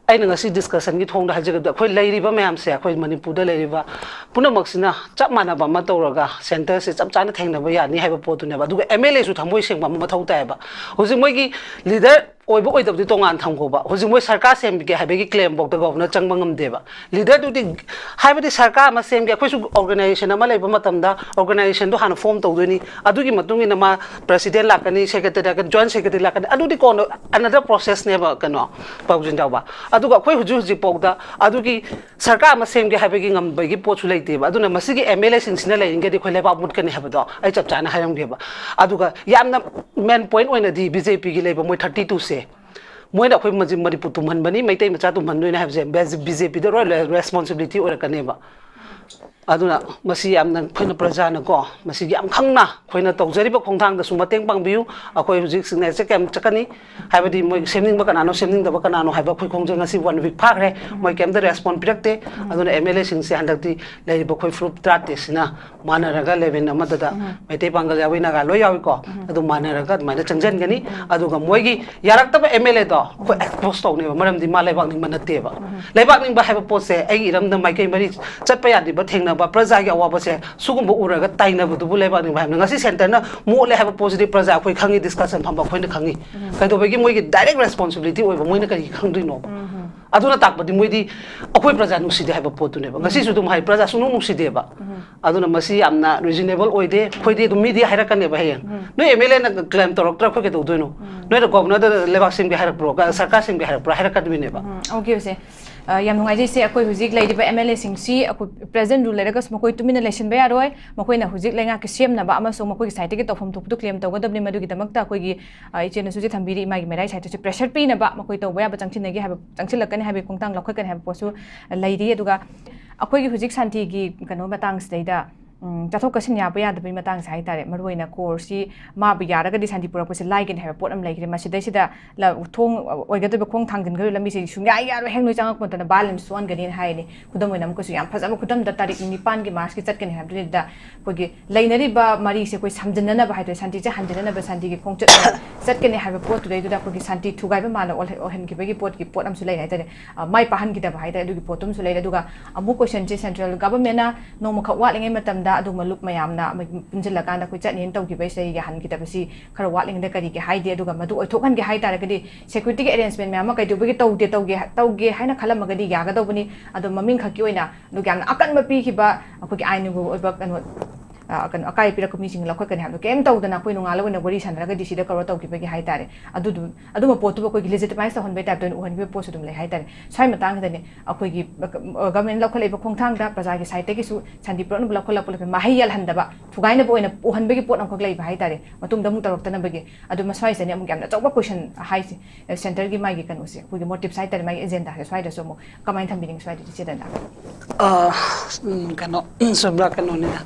ꯑꯩꯅ ꯉꯁꯤ ꯗꯤꯁꯀꯁꯟꯒꯤ ꯊꯣꯡꯗ ꯍꯥꯏꯖꯒꯗꯕꯗ, ꯑꯩꯈꯣꯏ ꯂꯩꯔꯤꯕ ꯃꯌꯥꯝꯁꯦ, ꯑꯩꯈꯣꯏ ꯃꯅꯤꯄꯨꯔꯗ ꯂꯩꯔꯤꯕ ꯄꯨꯝꯅꯃꯛꯁꯤꯅ ꯆꯞ ꯃꯥꯟꯅꯕ ꯑꯃ ꯇꯧꯔꯒ ꯁꯦꯟꯇꯔꯁꯦ ꯆꯞ ꯆꯥꯅ ꯊꯦꯡꯅꯕ ꯌꯥꯅꯤ ꯍꯥꯏꯕ ꯄꯣꯠꯇꯨꯅꯦꯕ꯫ ꯑꯗꯨꯒ ꯑꯦꯝ ꯑꯦꯜ ꯑꯦꯁꯨ ꯊꯃꯣꯏ ꯁꯦꯡꯕ ꯑꯃ ꯃꯊꯧ ꯇꯥꯏꯌꯦꯕ꯫ ꯍꯧꯖꯤꯛ ꯃꯣꯏꯒꯤ ꯂꯤꯗꯔ ꯑꯣꯏꯕ ꯑꯣꯏꯗꯕꯗꯤ ꯇꯣꯉꯥꯟ ꯊꯝꯈꯣꯕ, ꯍꯧꯖꯤꯛ ꯃꯣꯏ ꯁꯔꯀꯥꯔ ꯁꯦꯝꯒꯦ ꯍꯥꯏꯕꯒꯤ ꯀ꯭ꯂꯦꯝꯐꯥꯎꯗ ꯒꯣꯕꯔꯅꯔ ꯆꯪꯕ ꯉꯝꯗꯦꯕ꯫ ꯂꯤꯗꯔꯗꯨꯗꯤ, ꯍꯥꯏꯕꯗꯤ ꯁꯔꯀꯥꯔ ꯑꯃ ꯁꯦꯝꯒꯦ, ꯑꯩꯈꯣꯏꯁꯨ ꯑꯣꯔꯒꯅꯥꯏꯖꯦꯁꯟ ꯑꯃ ꯂꯩꯕ ꯃꯇꯝꯗ ꯑꯣꯔꯒꯅꯥꯏꯖꯦꯁꯟꯗꯣ ꯍꯥꯟꯅ ꯐꯣꯝ ꯇꯧꯗꯣꯏꯅꯤ, ꯑꯗꯨꯒꯤ ꯃꯇꯨꯡ ꯏꯟꯅ ꯃꯥ ꯄ꯭ꯔꯁꯤꯗꯦꯟ ꯂꯥꯛꯀꯅꯤ, ꯁꯦꯀ꯭ꯔꯦꯇꯔꯤ ꯂꯥꯛꯀꯅꯤ, ꯖꯣꯏꯟ ꯁꯦꯀ꯭ꯔꯦꯇꯔꯤ ꯂꯥꯛꯀꯅꯤ, ꯑꯗꯨꯗꯤ ꯀꯣꯟꯅ ꯑꯅꯗꯔ ꯄ꯭ꯔꯣꯁꯦꯁꯅꯦꯕ, ꯀꯩꯅꯣ, ꯄꯥꯎꯖꯤꯟ ꯆꯥꯎꯕ꯫ ꯑꯗꯨꯒ ꯑꯩꯈꯣꯏ ꯍꯧꯖꯤꯛ ꯍꯧꯖꯤꯛꯐꯥꯎꯗ ꯑꯗꯨꯒꯤ ꯁꯔꯀꯥꯔ ꯑꯃ ꯁꯦꯝꯒꯦ ꯍꯥꯏꯕꯒꯤ ꯉꯝꯕꯒꯤ ꯄꯣꯠꯁꯨ ꯂꯩꯇꯦꯕ꯫ ꯑꯗꯨꯅ ꯃꯁꯤꯒꯤ ꯑꯦꯝ ꯑꯦꯜ ꯑꯦꯁꯤꯡꯁꯤꯅ ꯂꯩꯔꯤꯉꯩꯗꯤ ꯑꯩꯈꯣꯏ ꯂꯩꯕꯥꯛ ꯃꯨꯠꯀꯅꯤ ꯍꯥꯏꯕꯗꯣ ꯑꯩ ꯆꯞ ꯆꯥꯅ ꯍꯥꯏꯔꯝꯒꯦꯕ꯫ ꯑꯗꯨꯒ ꯌꯥꯝꯅ ꯃꯦꯟ ꯄꯣꯏꯟ ꯑꯣꯏꯅꯗꯤ ꯕꯤ ꯖꯦ ꯄꯤꯒꯤ ꯂꯩꯕ ꯃꯣꯏ ꯊꯥꯔꯇꯤ ꯇꯨꯁꯦ, ꯃꯣꯏꯅ ꯑꯩꯈꯣꯏ ꯃꯁꯤ ꯃꯅꯤꯄꯨꯔ ꯇꯨꯝꯍꯟꯕꯅꯤ, ꯃꯩꯇꯩ ꯃꯆꯥ ꯇꯨꯝꯍꯟꯗꯣꯏꯅꯦ ꯍꯥꯏꯕꯁꯦ ꯕꯤ ꯖꯦ ꯄꯤꯗ ꯂꯣꯏ ꯔꯦꯁꯄꯣꯟꯁꯤꯕꯤꯂꯤꯇꯤ ꯑꯣꯏꯔꯛꯀꯅꯦꯕ꯫ ꯑꯗꯨꯅ ꯃꯁꯤ ꯌꯥꯝꯅ ꯑꯩꯈꯣꯏꯅ ꯄ꯭ꯔꯖꯥꯅꯀꯣ, ꯃꯁꯤꯒꯤ ꯌꯥꯝ ꯈꯪꯅ ꯑꯩꯈꯣꯏꯅ ꯇꯧꯖꯔꯤꯕ ꯈꯣꯡꯊꯥꯡꯗꯁꯨ ꯃꯇꯦꯡ ꯄꯥꯡꯕꯤꯌꯨ꯫ ꯑꯩꯈꯣꯏ ꯍꯧꯖꯤꯛ ꯁꯤꯒꯅꯦꯆꯔ ꯀꯦꯝꯞ ꯆꯠꯀꯅꯤ, ꯍꯥꯏꯕꯗꯤ ꯃꯣꯏ ꯁꯦꯝꯅꯤꯡꯕ ꯀꯅꯥꯅꯣ, ꯁꯦꯝꯅꯤꯡꯗꯕ ꯀꯅꯥꯅꯣ ꯍꯥꯏꯕ ꯑꯩꯈꯣꯏ ꯈꯣꯡꯖꯪ ꯉꯁꯤ ꯋꯥꯟ ꯋꯤꯛ ꯐꯥꯈ꯭ꯔꯦ, ꯃꯣꯏ ꯀꯩꯝꯇ ꯔꯦꯁꯄꯣꯟ ꯄꯤꯔꯛꯇꯦ꯫ ꯑꯗꯨꯅ ꯑꯦꯝ ꯑꯦꯜ ꯑꯦꯁꯤꯡꯁꯦ ꯍꯟꯗꯛꯇꯤ ꯂꯩꯔꯤꯕ ꯑꯩꯈꯣꯏ ꯐꯨꯔꯨꯞ ꯇꯔꯥꯇꯔꯦꯠꯁꯤꯅ ꯃꯥꯟꯅꯔꯒ ꯂꯦꯚꯦꯜ ꯑꯃꯗꯗ, ꯎꯝ꯫ ꯃꯩꯇꯩ, ꯄꯥꯡꯒꯜ, ꯌꯥꯎꯏ, ꯅꯥꯒꯥ ꯂꯣꯏ ꯌꯥꯎꯏꯀꯣ꯫ ꯎꯝ꯫ ꯑꯗꯨ ꯃꯥꯟꯅꯔꯒ ꯑꯗꯨꯃꯥꯏꯅ ꯆꯪꯁꯤꯟꯒꯅꯤ꯫ ꯎꯝ꯫ ꯑꯗꯨꯒ ꯃꯣꯏꯒꯤ ꯌꯥꯔꯛꯇꯕ ꯑꯦꯝ ꯑꯦꯜ ꯑꯦꯗꯣ ꯑꯩꯈꯣꯏ ꯑꯦꯛꯁꯄꯣꯖ ꯇꯧꯅꯦꯕ, ꯃꯔꯝꯗꯤ ꯃꯥ ꯂꯩꯕꯥꯛ ꯅꯤꯡꯕ ꯅꯠꯇꯦꯕ꯫ ꯎꯝ꯫ ꯂꯩꯕꯥꯛ ꯅꯤꯡꯕ ꯍꯥꯏꯕ ꯄꯣꯠꯁꯦ ꯑꯩꯒꯤ ꯏꯔꯝꯗꯝ ꯃꯥꯏꯀꯩ ꯃꯔꯤ ꯆꯠꯄ ꯌꯥꯗ꯭ꯔꯤꯕ ꯊꯦꯡꯅ ꯄ꯭ꯔꯖꯥꯒꯤ ꯑꯋꯥꯕꯁꯦ ꯁꯤꯒꯨꯝꯕ ꯎꯔꯒ ꯇꯥꯏꯅꯕꯗꯨꯕꯨ ꯂꯩꯕꯥꯛ ꯅꯤꯡꯕ ꯍꯥꯏꯕꯅ? ꯉꯁꯤ ꯁꯦꯟꯇꯔꯅ ꯃꯣꯠꯂꯦ ꯍꯥꯏꯕ ꯄꯣꯠꯁꯤꯗꯤ ꯄ꯭ꯔꯖꯥ ꯑꯩꯈꯣꯏ ꯈꯪꯉꯤ, ꯗꯤꯁꯀꯁꯟ ꯐꯝꯕ ꯑꯩꯈꯣꯏꯅ ꯈꯪꯉꯤ꯫ ꯀꯩꯗꯧꯕꯒꯤ ꯃꯣꯏꯒꯤ ꯗꯥꯏꯔꯦꯛ ꯔꯦꯁꯄꯣꯟꯁꯤꯕꯤꯂꯤꯇꯤ ꯑꯣꯏꯕ ꯃꯣꯏꯅ ꯀꯔꯤꯒꯤ ꯈꯪꯗꯣꯏꯅꯣꯕ? ꯑꯗꯨꯅ ꯇꯥꯛꯄꯗꯤ ꯃꯣꯏꯗꯤ ꯑꯩꯈꯣꯏ ꯄ꯭ꯔꯖꯥ ꯅꯨꯡꯁꯤꯗꯦ ꯍꯥꯏꯕ ꯄꯣꯠꯇꯨꯅꯦꯕ꯫ ꯉꯁꯤꯁꯨ ꯑꯗꯨꯝ ꯍꯥꯏ, ꯄ꯭ꯔꯖꯥ ꯁꯨꯡꯅꯨꯡ ꯅꯨꯡꯁꯤꯗꯦꯕ꯫ ꯑꯗꯨꯅ ꯃꯁꯤ ꯌꯥꯝꯅ ꯔꯤꯖꯅꯦꯕꯜ ꯑꯣꯏꯗꯦ꯫ ꯑꯩꯈꯣꯏꯗꯤ ꯑꯗꯨꯝ ꯃꯤꯗꯤ ꯍꯥꯏꯔꯛꯀꯅꯦꯕ ꯍꯌꯦꯡ, "ꯅꯣꯏ ꯑꯦꯝ ꯑꯦꯜ ꯑꯦꯅ ꯀ꯭ꯂꯦꯝ ꯇꯧꯔꯛꯇ꯭ꯔꯥ ꯑꯩꯈꯣꯏ ꯀꯩꯗꯧꯗꯣꯏꯅꯣ? ꯅꯣꯏꯅ ꯒꯣꯕꯔꯅꯔꯗ ꯂꯩꯕꯥꯛ ꯁꯦꯝꯒꯦ ꯍꯥꯏꯔꯛꯄ꯭ꯔꯣ, ꯁꯔꯀꯥꯔ ꯁꯦꯝꯒꯦ ꯍꯥꯏꯔꯛꯄ꯭ꯔꯥ?" ꯍꯥꯏꯔꯛꯀꯗꯣꯏꯅꯦꯕ꯫ ꯎꯝ, ꯑꯣꯀꯦ, ꯁꯦ꯫ ꯑ, ꯌꯥꯝ ꯅꯨꯡꯉꯥꯏꯖꯩ, ꯁꯦ꯫ ꯑꯩꯈꯣꯏ ꯍꯧꯖꯤꯛ ꯂꯩꯔꯤꯕ ꯑꯦꯝ ꯑꯦꯜ ꯑꯦꯁꯤꯡꯁꯤ ꯑꯩꯈꯣꯏ ꯄ꯭ꯔꯖꯦꯟ ꯔꯨꯜ ꯂꯩꯔꯒꯁꯨ ꯃꯈꯣꯏ ꯇꯨꯃꯤꯟꯅ ꯂꯩꯁꯤꯟꯕ ꯌꯥꯔꯣꯏ꯫ ꯃꯈꯣꯏꯅ ꯍꯧꯖꯤꯛ ꯂꯩꯉꯥꯛꯀꯤ ꯁꯦꯝꯅꯕ ꯑꯃꯁꯨꯡ ꯃꯈꯣꯏꯒꯤ ꯁꯥꯏꯠꯇꯒꯤ ꯇꯧꯐꯝ ꯊꯣꯛꯄꯗꯨ ꯀ꯭ꯂꯦꯝ ꯇꯧꯒꯗꯕꯅꯤ꯫ ꯃꯗꯨꯒꯤꯗꯃꯛꯇ ꯑꯩꯈꯣꯏꯒꯤ, ꯑ, ꯏꯆꯦꯅꯁꯨ ꯏꯆꯦ ꯊꯝꯕꯤꯔꯤ, ꯏꯃꯥꯒꯤ ꯃꯦꯔꯥꯏ ꯁꯥꯏꯠꯇꯁꯨ ꯄ꯭ꯔꯦꯁꯔ ꯄꯤꯅꯕ, ꯃꯈꯣꯏ ꯇꯧꯕ ꯌꯥꯕ ꯆꯪꯁꯤꯟꯅꯒꯦ ꯍꯥꯏꯕ, ꯆꯪꯁꯤꯜꯂꯛꯀꯅꯤ ꯍꯥꯏꯕꯒꯤ ꯈꯣꯡꯊꯥꯡ ꯂꯧꯈꯠꯀꯅꯤ ꯍꯥꯏꯕ ꯄꯣꯠꯁꯨ ꯂꯩꯔꯤ꯫ ꯑꯗꯨꯒ ꯑꯩꯈꯣꯏꯒꯤ ꯍꯧꯖꯤꯛ ꯁꯥꯟꯇꯤꯒꯤ ꯀꯩꯅꯣ ꯃꯇꯥꯡꯁꯤꯗꯩꯗ, ꯎꯝ, ꯆꯠꯊꯣꯛ ꯆꯠꯁꯤꯟ ꯌꯥꯕ ꯌꯥꯗꯕꯒꯤ ꯃꯇꯥꯡꯁꯦ ꯍꯥꯏꯇꯥꯔꯦ, ꯃꯔꯨꯑꯣꯏꯅ ꯀꯣꯔꯁꯁꯤ ꯃꯥꯕꯨ ꯌꯥꯔꯒꯗꯤ ꯁꯥꯟꯇꯤ ꯄꯨꯔꯛꯄꯁꯦ ꯂꯥꯏꯒꯅꯤ ꯍꯥꯏꯕ ꯄꯣꯠ ꯑꯃ ꯂꯩꯈ꯭ꯔꯦ꯫ ꯃꯁꯤꯗꯩꯁꯤꯗ ꯂ-, ꯊꯣꯡ ꯑꯣꯏꯒꯗꯕ ꯈꯣꯡ ꯊꯥꯡꯖꯤꯟꯒꯗꯕ ꯂꯝꯕꯤꯁꯦ ꯁꯨꯡꯌꯥ ꯌꯥꯔꯣꯏ, ꯍꯦꯛ ꯅꯣꯏ ꯆꯪꯉꯛꯄ ꯃꯇꯝꯗ ꯚꯥꯏꯑꯣꯂꯦꯟꯁ ꯊꯣꯛꯍꯟꯒꯅꯤꯅ ꯍꯥꯏꯔꯅꯤ꯫ ꯈꯨꯗꯝ ꯑꯣꯏꯅ ꯑꯃꯨꯛꯀꯁꯨ ꯌꯥꯝ ꯐꯖꯕ ꯈꯨꯗꯝꯗ ꯇꯥꯔꯤꯛ ꯅꯤꯄꯥꯟꯒꯤ ꯃꯥꯔꯁꯀꯤ ꯆꯠꯀꯅꯤ ꯍꯥꯏꯕꯗꯨꯗ ꯑꯩꯈꯣꯏꯒꯤ ꯂꯩꯅꯔꯤꯕ ꯃꯔꯤꯁꯦ ꯑꯩꯈꯣꯏ ꯁꯝꯖꯤꯟꯅꯅꯕ ꯍꯥꯏꯗꯣꯏꯔꯦ, ꯁꯥꯟꯇꯤꯁꯦ ꯍꯟꯖꯤꯟꯅꯅꯕ ꯁꯥꯟꯇꯤꯒꯤ ꯈꯣꯡꯆꯠ ꯑꯣꯏꯅ ꯆꯠꯀꯅꯤ ꯍꯥꯏꯕ ꯄꯣꯠꯇꯨꯗꯩꯗꯨꯗ ꯑꯩꯈꯣꯏꯒꯤ ꯁꯥꯟꯇꯤ ꯊꯨꯒꯥꯏꯕ ꯃꯥꯜꯂ ꯑꯣꯏꯍ-, ꯑꯣꯏꯍꯟꯈꯤꯕꯒꯤ ꯄꯣꯠꯀꯤ ꯄꯣꯠ ꯑꯃꯁꯨ ꯂꯩꯔꯦ ꯍꯥꯏꯇꯥꯔꯦ꯫ ꯑ, ꯃꯥꯏ ꯄꯥꯛꯍꯟꯈꯤꯗꯕ ꯍꯥꯏꯇꯥꯔꯦ, ꯑꯗꯨꯒꯤ ꯄꯣꯠꯇꯨ ꯑꯃꯁꯨ ꯂꯩꯔꯦ꯫ ꯑꯗꯨꯒ ꯑꯃꯨꯛ ꯀꯣꯏꯁꯟꯁꯦ, ꯁꯦꯟꯇ꯭ꯔꯦꯜ ꯒꯚꯔꯟꯃꯦꯟꯠꯅ ꯅꯣꯡꯃꯈꯛ ꯋꯥꯠꯂꯤꯉꯩ ꯃꯇꯝꯗ ꯑꯗꯨꯒꯨꯝꯕ ꯂꯨꯞ ꯃꯌꯥꯝꯅ ꯑꯃ ꯄꯨꯟꯁꯤꯜꯂꯀꯥꯟꯗ ꯑꯩꯈꯣꯏ ꯆꯠꯅꯤꯅ ꯇꯧꯈꯤꯕꯁꯦ ꯌꯥꯍꯟꯈꯤꯗꯕꯁꯤ ꯈꯔ ꯋꯥꯠꯂꯤꯉꯩꯗ ꯀꯔꯤꯒꯤ ꯍꯥꯏꯗꯦ? ꯑꯗꯨꯒ ꯃꯗꯨ ꯑꯣꯏꯊꯣꯛꯍꯟꯒꯦ ꯍꯥꯏ ꯇꯥꯔꯒꯗꯤ ꯁꯦꯀ꯭ꯌꯨꯔꯤꯇꯤꯒꯤ ꯑꯦꯔꯦꯟꯖꯃꯦꯟꯠ ꯃꯌꯥꯝ ꯑꯃ ꯀꯩꯗꯧꯕꯒꯤ ꯇꯧꯗꯦ, ꯇꯧꯒꯦ, ꯇꯧꯒꯦ ꯍꯥꯏꯅ ꯈꯜꯂꯝꯃꯒꯗꯤ ꯌꯥꯒꯗꯧꯕꯅꯤ꯫ ꯑꯗꯣ ꯃꯃꯤꯡ ꯈꯛꯀꯤ ꯑꯣꯏꯅ ꯑꯗꯨꯒ ꯌꯥꯝꯅ ꯑꯀꯟꯕ ꯄꯤꯈꯤꯕ ꯑꯩꯈꯣꯏꯒꯤ ꯑꯥꯏꯟꯒꯤ ꯑꯣꯏꯕ ꯀꯩꯅꯣ, ꯑ, ꯀꯩꯅꯣ, ꯑꯀꯥꯏꯕ ꯄꯤꯔꯛꯄ ꯃꯤꯁꯤꯡ ꯂꯧꯈꯠꯀꯅꯤ ꯍꯥꯏꯕꯗꯣ ꯀꯩꯝ ꯇꯧꯗꯅ ꯑꯩꯈꯣꯏ ꯅꯣꯡꯉꯥꯜꯂ ꯑꯣꯏꯅ ꯋꯥꯔꯤ ꯁꯥꯟꯅꯔꯒ ꯗꯤ ꯁꯤꯗ ꯀꯩꯅꯣ ꯇꯧꯈꯤꯕꯒꯤ ꯍꯥꯏ ꯇꯥꯔꯦ꯫ ꯑꯗꯨꯗꯨ, ꯑꯗꯨꯝꯕ ꯄꯣꯠꯇꯨꯕꯨ ꯑꯩꯈꯣꯏꯒꯤ ꯂꯦꯖꯤꯇꯤꯃꯥꯏꯁ ꯇꯧꯍꯟꯕꯒꯤ ꯇꯥꯏꯞꯇ ꯑꯣꯏꯅ ꯎꯍꯟꯈꯤꯕ ꯄꯣꯠꯁꯨ ꯑꯗꯨꯝ ꯂꯩ ꯍꯥꯏ ꯇꯥꯔꯦ꯫ ꯁ꯭ꯋꯥꯏ ꯃꯇꯥꯡꯁꯤꯗꯅꯦ ꯑꯩꯈꯣꯏꯒꯤ, ꯑ, ꯒꯚꯔꯟꯃꯦꯟꯠ ꯂꯧꯈꯠꯂꯛꯏꯕ ꯈꯣꯡꯊꯥꯡꯗ ꯄ꯭ꯔꯖꯥꯒꯤ ꯁꯥꯏꯠꯇꯒꯤꯁꯨ ꯁꯥꯟꯇꯤ ꯄꯨꯔꯛꯅꯕ ꯂꯧꯈꯠꯂꯛꯄ ꯃꯍꯩ ꯌꯥꯜꯍꯟꯗꯕ, ꯊꯨꯒꯥꯏꯅꯕ ꯑꯣꯏꯅ ꯎꯍꯟꯕꯒꯤ ꯄꯣꯠ ꯑꯃꯈꯛ ꯂꯩꯕ ꯍꯥꯏ ꯇꯥꯔꯦ꯫ ꯃꯇꯨꯡꯗ ꯑꯃꯨꯛ ꯇꯧꯔꯛꯇꯅꯕꯒꯤ꯫ ꯑꯗꯨ ꯃꯁ꯭ꯋꯥꯏꯁꯤꯗꯅꯦ ꯑꯃꯨꯛ ꯌꯥꯝꯅ ꯑꯆꯧꯕ ꯀꯣꯏꯁꯟ ꯍꯥꯏꯁꯦ, ꯁꯦꯟꯇꯔꯒꯤ ꯃꯥꯒꯤ ꯀꯩꯅꯣꯁꯦ, ꯑꯩꯈꯣꯏꯒꯤ ꯃꯣꯇꯤꯞꯁ ꯍꯥꯏ ꯇꯥꯔꯦ, ꯃꯥꯒꯤ ꯑꯦꯖꯦꯟꯗꯥꯁꯦ ꯁ꯭ꯋꯥꯏꯗꯁꯨ ꯑꯃꯨꯛ ꯀꯃꯥꯏꯅ ꯊꯝꯕꯤꯅꯤꯡꯉꯤ ꯁ꯭ꯋꯥꯏꯗꯗꯤ ꯏꯆꯦꯗꯅ? ꯑ, ꯎꯝ, ꯀꯩꯅꯣ, ꯁꯣꯝꯗ ꯀꯩꯅꯣꯅꯤꯗ,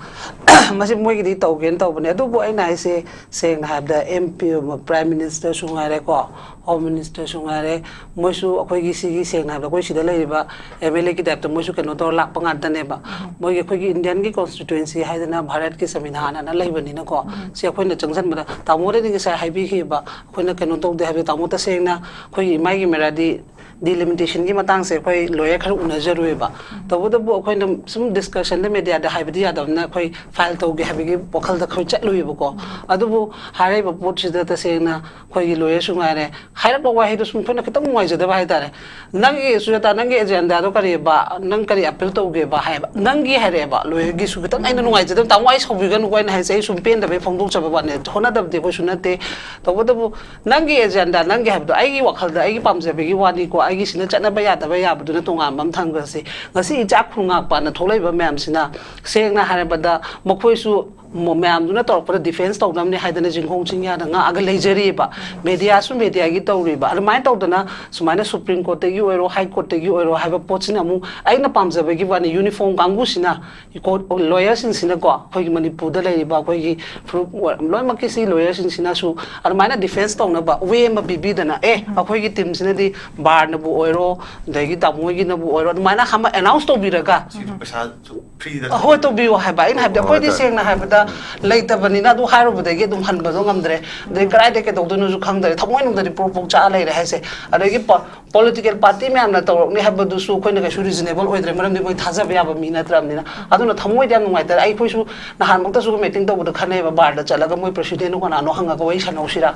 ꯃꯁꯤ ꯃꯣꯏꯒꯤꯗꯤ ꯇꯧꯒꯦꯅ ꯇꯧꯕꯅꯦ꯫ ꯑꯗꯨꯕꯨ ꯑꯩꯅ ꯍꯥꯏꯁꯦ, ꯁꯦꯡꯅ ꯍꯥꯏꯔꯕꯗ, ꯑꯦꯝ ꯄꯤ, ꯄ꯭ꯔꯥꯏꯝ ꯃꯤꯅꯤꯁꯇꯔꯁꯨ ꯉꯥꯏꯔꯦꯀꯣ, ꯍꯣꯝ ꯃꯤꯅꯤꯁꯇꯔꯁꯨ ꯉꯥꯏꯔꯦ, ꯃꯣꯏꯁꯨ ꯑꯩꯈꯣꯏꯒꯤ ꯁꯤꯒꯤ, ꯁꯦꯡꯅ ꯍꯥꯏꯕꯗ, ꯑꯩꯈꯣꯏ ꯁꯤꯗ ꯂꯩꯔꯤꯕ ꯑꯦꯝ ꯑꯦꯜ ꯑꯦꯒꯤ ꯇꯥꯏꯞꯇ ꯃꯣꯏꯁꯨ ꯀꯩꯅꯣ ꯇꯧꯔ ꯂꯥꯛꯄ ꯉꯥꯛꯇꯅꯦꯕ꯫ ꯃꯣꯏꯒꯤ ꯑꯩꯈꯣꯏꯒꯤ ꯏꯟꯗꯤꯌꯟꯒꯤ ꯀꯣꯟꯁꯇꯤꯇ꯭ꯌꯨꯑꯦꯟꯁꯤ ꯍꯥꯏꯗꯅ ꯚꯥꯔꯠꯀꯤ ꯁꯪꯕꯤꯙꯥꯟ ꯑꯅ ꯂꯩꯕꯅꯤꯅꯀꯣ, ꯁꯤ ꯑꯩꯈꯣꯏꯅ ꯆꯪꯁꯤꯟꯕꯗ, ꯇꯥꯃꯣꯗꯗꯤ ꯉꯁꯥꯏ ꯍꯥꯏꯕꯤꯈꯤꯕ, ꯑꯩꯈꯣꯏꯅ ꯀꯩꯅꯣ ꯇꯧꯗꯦ ꯍꯥꯏꯕꯗꯣ, ꯇꯥꯃꯣ, ꯇꯁꯦꯡꯅ ꯑꯩꯈꯣꯏꯒꯤ ꯏꯃꯥꯏꯒꯤ ꯃꯦꯔꯥꯗꯤ ꯗꯤꯂꯤꯃꯤꯇꯦꯁꯟꯒꯤ ꯃꯇꯥꯡꯁꯦ ꯑꯩꯈꯣꯏ ꯂꯣꯌꯔ ꯈꯔ ꯎꯅꯖꯔꯨꯏꯕ꯫ ꯇꯧꯕꯇꯕꯨ ꯑꯩꯈꯣꯏꯅ ꯁꯨꯝ ꯗꯤꯁꯀꯁꯟꯗ ꯃꯦꯗꯤꯌꯥꯗ ꯍꯥꯏꯕꯗꯤ ꯌꯥꯗꯕꯅꯤꯅ ꯑꯩꯈꯣꯏ ꯐꯥꯏꯜ ꯇꯧꯒꯦ ꯍꯥꯏꯕꯒꯤ ꯋꯥꯈꯜꯗ ꯑꯩꯈꯣꯏ ꯆꯠꯂꯨꯏꯕꯀꯣ꯫ ꯑꯗꯨꯕꯨ ꯍꯥꯏꯔꯤꯕ ꯄꯣꯠꯁꯤꯗ ꯇꯁꯦꯡꯅ ꯑꯩꯈꯣꯏꯒꯤ ꯂꯣꯌꯔꯁꯨ ꯉꯥꯏꯔꯦ, ꯍꯥꯏꯔꯛꯄ ꯋꯥꯍꯩꯗꯣ ꯁꯨꯝ ꯑꯩꯈꯣꯏꯅ ꯈꯤꯇꯪ ꯅꯨꯡꯉꯥꯏꯖꯗꯕ ꯍꯥꯏꯇꯥꯔꯦ꯫ "ꯅꯪꯒꯤ ꯁꯨꯖꯥꯇꯥ, ꯅꯪꯒꯤ ꯑꯦꯖꯦꯟꯗꯥꯗꯣ ꯀꯔꯤꯑꯕ? ꯅꯪ ꯀꯔꯤ ꯑꯄꯤꯜ ꯇꯧꯒꯦꯕ?" ꯍꯥꯏꯕ꯫ "ꯅꯪꯒꯤ" ꯍꯥꯏꯔꯛꯑꯦꯕ ꯂꯣꯌꯔꯒꯤꯁꯨ꯫ ꯈꯤꯇꯪ ꯑꯩꯅ ꯅꯨꯡꯉꯥꯏꯖꯗꯕ, "ꯇꯥꯃꯣ, ꯑꯩ ꯁꯥꯎꯕꯤꯒꯅꯨꯀꯣ, ꯑꯩꯅ ꯍꯥꯏꯁꯦ ꯑꯩ ꯁꯨꯝ ꯄꯦꯟꯗꯕꯩ ꯐꯣꯡꯗꯣꯛꯆꯕ ꯋꯥꯅꯦ, ꯍꯣꯠꯅꯗꯕꯗꯤ ꯑꯩꯈꯣꯏꯁꯨ ꯅꯠꯇꯦ꯫ ꯇꯧꯕꯇꯕꯨ ꯅꯪꯒꯤ ꯑꯦꯖꯦꯟꯗꯥ, ꯅꯪꯒꯤ ꯍꯥꯏꯕꯗꯣ ꯑꯩꯒꯤ ꯋꯥꯈꯜꯗ, ꯑꯩꯒꯤ ꯄꯥꯝꯖꯕꯒꯤ ꯋꯥꯅꯤꯀꯣ, ꯑꯩꯒꯤꯁꯤꯅ ꯆꯠꯅꯕ ꯌꯥꯗꯕ ꯌꯥꯕꯗꯨꯅ ꯇꯣꯉꯥꯟꯕ ꯑꯃ ꯊꯝꯈ꯭ꯔꯁꯤ꯫ ꯉꯁꯤ ꯏꯆꯥ ꯈꯨꯟꯉꯥꯛꯄꯅ ꯊꯣꯛꯂꯛꯏꯕ ꯃꯌꯥꯝꯁꯤꯅ, ꯁꯦꯡꯅ ꯍꯥꯏꯔꯕꯗ, ꯃꯈꯣꯏꯁꯨ ꯃ-, ꯃꯌꯥꯝꯗꯨꯅ ꯇꯧꯔꯛꯄꯗ ꯗꯤꯐꯦꯟꯁ ꯇꯧꯅꯕꯅꯦ ꯍꯥꯏꯗꯅ ꯆꯤꯡꯈꯣꯡ ꯆꯤꯡꯌꯥꯗ ꯉꯥꯛꯑꯒ ꯂꯩꯖꯔꯤꯕ꯫ ꯃꯦꯗꯤꯌꯥꯁꯨ ꯃꯦꯗꯤꯌꯥꯒꯤ ꯇꯧꯔꯤꯕ꯫ ꯑꯗꯨꯃꯥꯏꯅ ꯇꯧꯗꯅ ꯁꯨꯃꯥꯏꯅ ꯁꯨꯄ꯭ꯔꯤꯝ ꯀꯣꯔꯠꯇꯒꯤ ꯑꯣꯏꯔꯣ, ꯍꯥꯏ ꯀꯣꯔꯠꯇꯒꯤ ꯑꯣꯏꯔꯣ ꯍꯥꯏꯕ ꯄꯣꯠꯁꯤꯅ ꯑꯃꯨꯛ ꯑꯩꯅ ꯄꯥꯝꯖꯕꯒꯤ ꯋꯥꯅꯤ, ꯌꯨꯅꯤꯐꯣꯔꯝ ꯀꯥꯡꯕꯨꯁꯤꯅ ꯀꯣꯔꯠ ꯂꯣꯌꯔꯁꯤꯡꯁꯤꯅꯀꯣ, ꯑꯩꯈꯣꯏꯒꯤ ꯃꯅꯤꯄꯨꯔꯗ ꯂꯩꯔꯤꯕ ꯑꯩꯈꯣꯏꯒꯤ ꯐꯨꯔꯨꯞ ꯂꯣꯏꯅꯃꯛꯀꯤ ꯁꯤ ꯂꯣꯌꯔꯁꯤꯡꯁꯤꯅꯁꯨ ꯑꯗꯨꯃꯥꯏꯅ ꯗꯤꯐꯦꯟꯁ ꯇꯧꯅꯕ ꯋꯦ ꯑꯃ ꯄꯤꯕꯤꯗꯅ, "ꯑꯦ, ꯑꯩꯈꯣꯏꯒꯤ ꯇꯤꯝꯁꯤꯅꯗꯤ ꯕꯥꯔꯅꯕꯨ ꯑꯣꯏꯔꯣ, ꯑꯗꯒꯤ ꯇꯥꯃꯣ ꯍꯣꯏꯒꯤꯅꯕꯨ ꯑꯣꯏꯔꯣ", ꯑꯗꯨꯃꯥꯏꯅ ꯑꯃ ꯑꯦꯅꯥꯎꯟꯁ ꯇꯧꯕꯤꯔꯒ, ꯁꯤꯗꯤ ꯄꯩꯁꯥꯁꯨ ꯐ꯭ꯔꯤꯗ "ꯑꯍꯣꯏ, ꯇꯧꯕꯤꯌꯣ" ꯍꯥꯏꯕ꯫ ꯑꯩꯅ ꯍꯥꯏꯕꯗꯤ ꯍꯣꯏ, ꯑꯩꯈꯣꯏꯗꯤ ꯍꯣꯏ꯫ ꯁꯦꯡꯅ ꯍꯥꯏꯕꯗ ꯂꯩꯇꯕꯅꯤꯅ ꯑꯗꯨ ꯍꯥꯏꯔꯨꯕꯗꯒꯤ ꯑꯗꯨꯝ ꯍꯟꯕꯗꯣ ꯉꯝꯗ꯭ꯔꯦ꯫ ꯑꯗꯩ ꯀꯗꯥꯏꯗ ꯀꯩꯗꯧꯗꯣꯏꯅꯣꯁꯨ ꯈꯪꯗ꯭ꯔꯦ꯫ ꯊꯃꯣꯏꯅꯨꯡꯗꯗꯤ ꯄ꯭ꯔꯣꯛ ꯄ꯭ꯔꯣꯛ ꯆꯥꯛꯑ ꯂꯩꯔꯦ ꯍꯥꯏꯁꯦ꯫ ꯑꯗꯒꯤ ꯄ-, ꯄꯣꯂꯤꯇꯤꯀꯦꯜ ꯄꯥꯔꯇꯤ ꯃꯌꯥꯝꯅ ꯇꯧꯔꯛꯅꯤ ꯍꯥꯏꯕꯗꯨꯁꯨ ꯑꯩꯈꯣꯏꯅ ꯀꯩꯁꯨ ꯔꯤꯖꯅꯦꯕꯜ ꯑꯣꯏꯗ꯭ꯔꯦ, ꯃꯔꯝꯗꯤ ꯃꯣꯏ ꯊꯥꯖꯕ ꯌꯥꯕ ꯃꯤ ꯅꯠꯇ꯭ꯔꯕꯅꯤꯅ꯫ ꯑꯗꯨꯅ ꯊꯃꯣꯏꯗ ꯌꯥꯝ ꯅꯨꯡꯉꯥꯏꯇꯔꯦ꯫ ꯑꯩꯈꯣꯏꯁꯨ ꯅꯍꯥꯟꯃꯛꯇꯁꯨ ꯃꯤꯇꯤꯡ ꯇꯧꯕꯗ ꯈꯟꯅꯩꯕ, ꯕꯥꯔꯗ ꯆꯠꯂꯒ ꯃꯣꯏ ꯄ꯭ꯔꯁꯤꯗꯦꯟꯠꯅꯣ ꯀꯅꯥꯅꯣ ꯍꯪꯉꯒ ꯋꯥꯔꯤ ꯁꯥꯟꯅꯧꯁꯤꯔꯥ?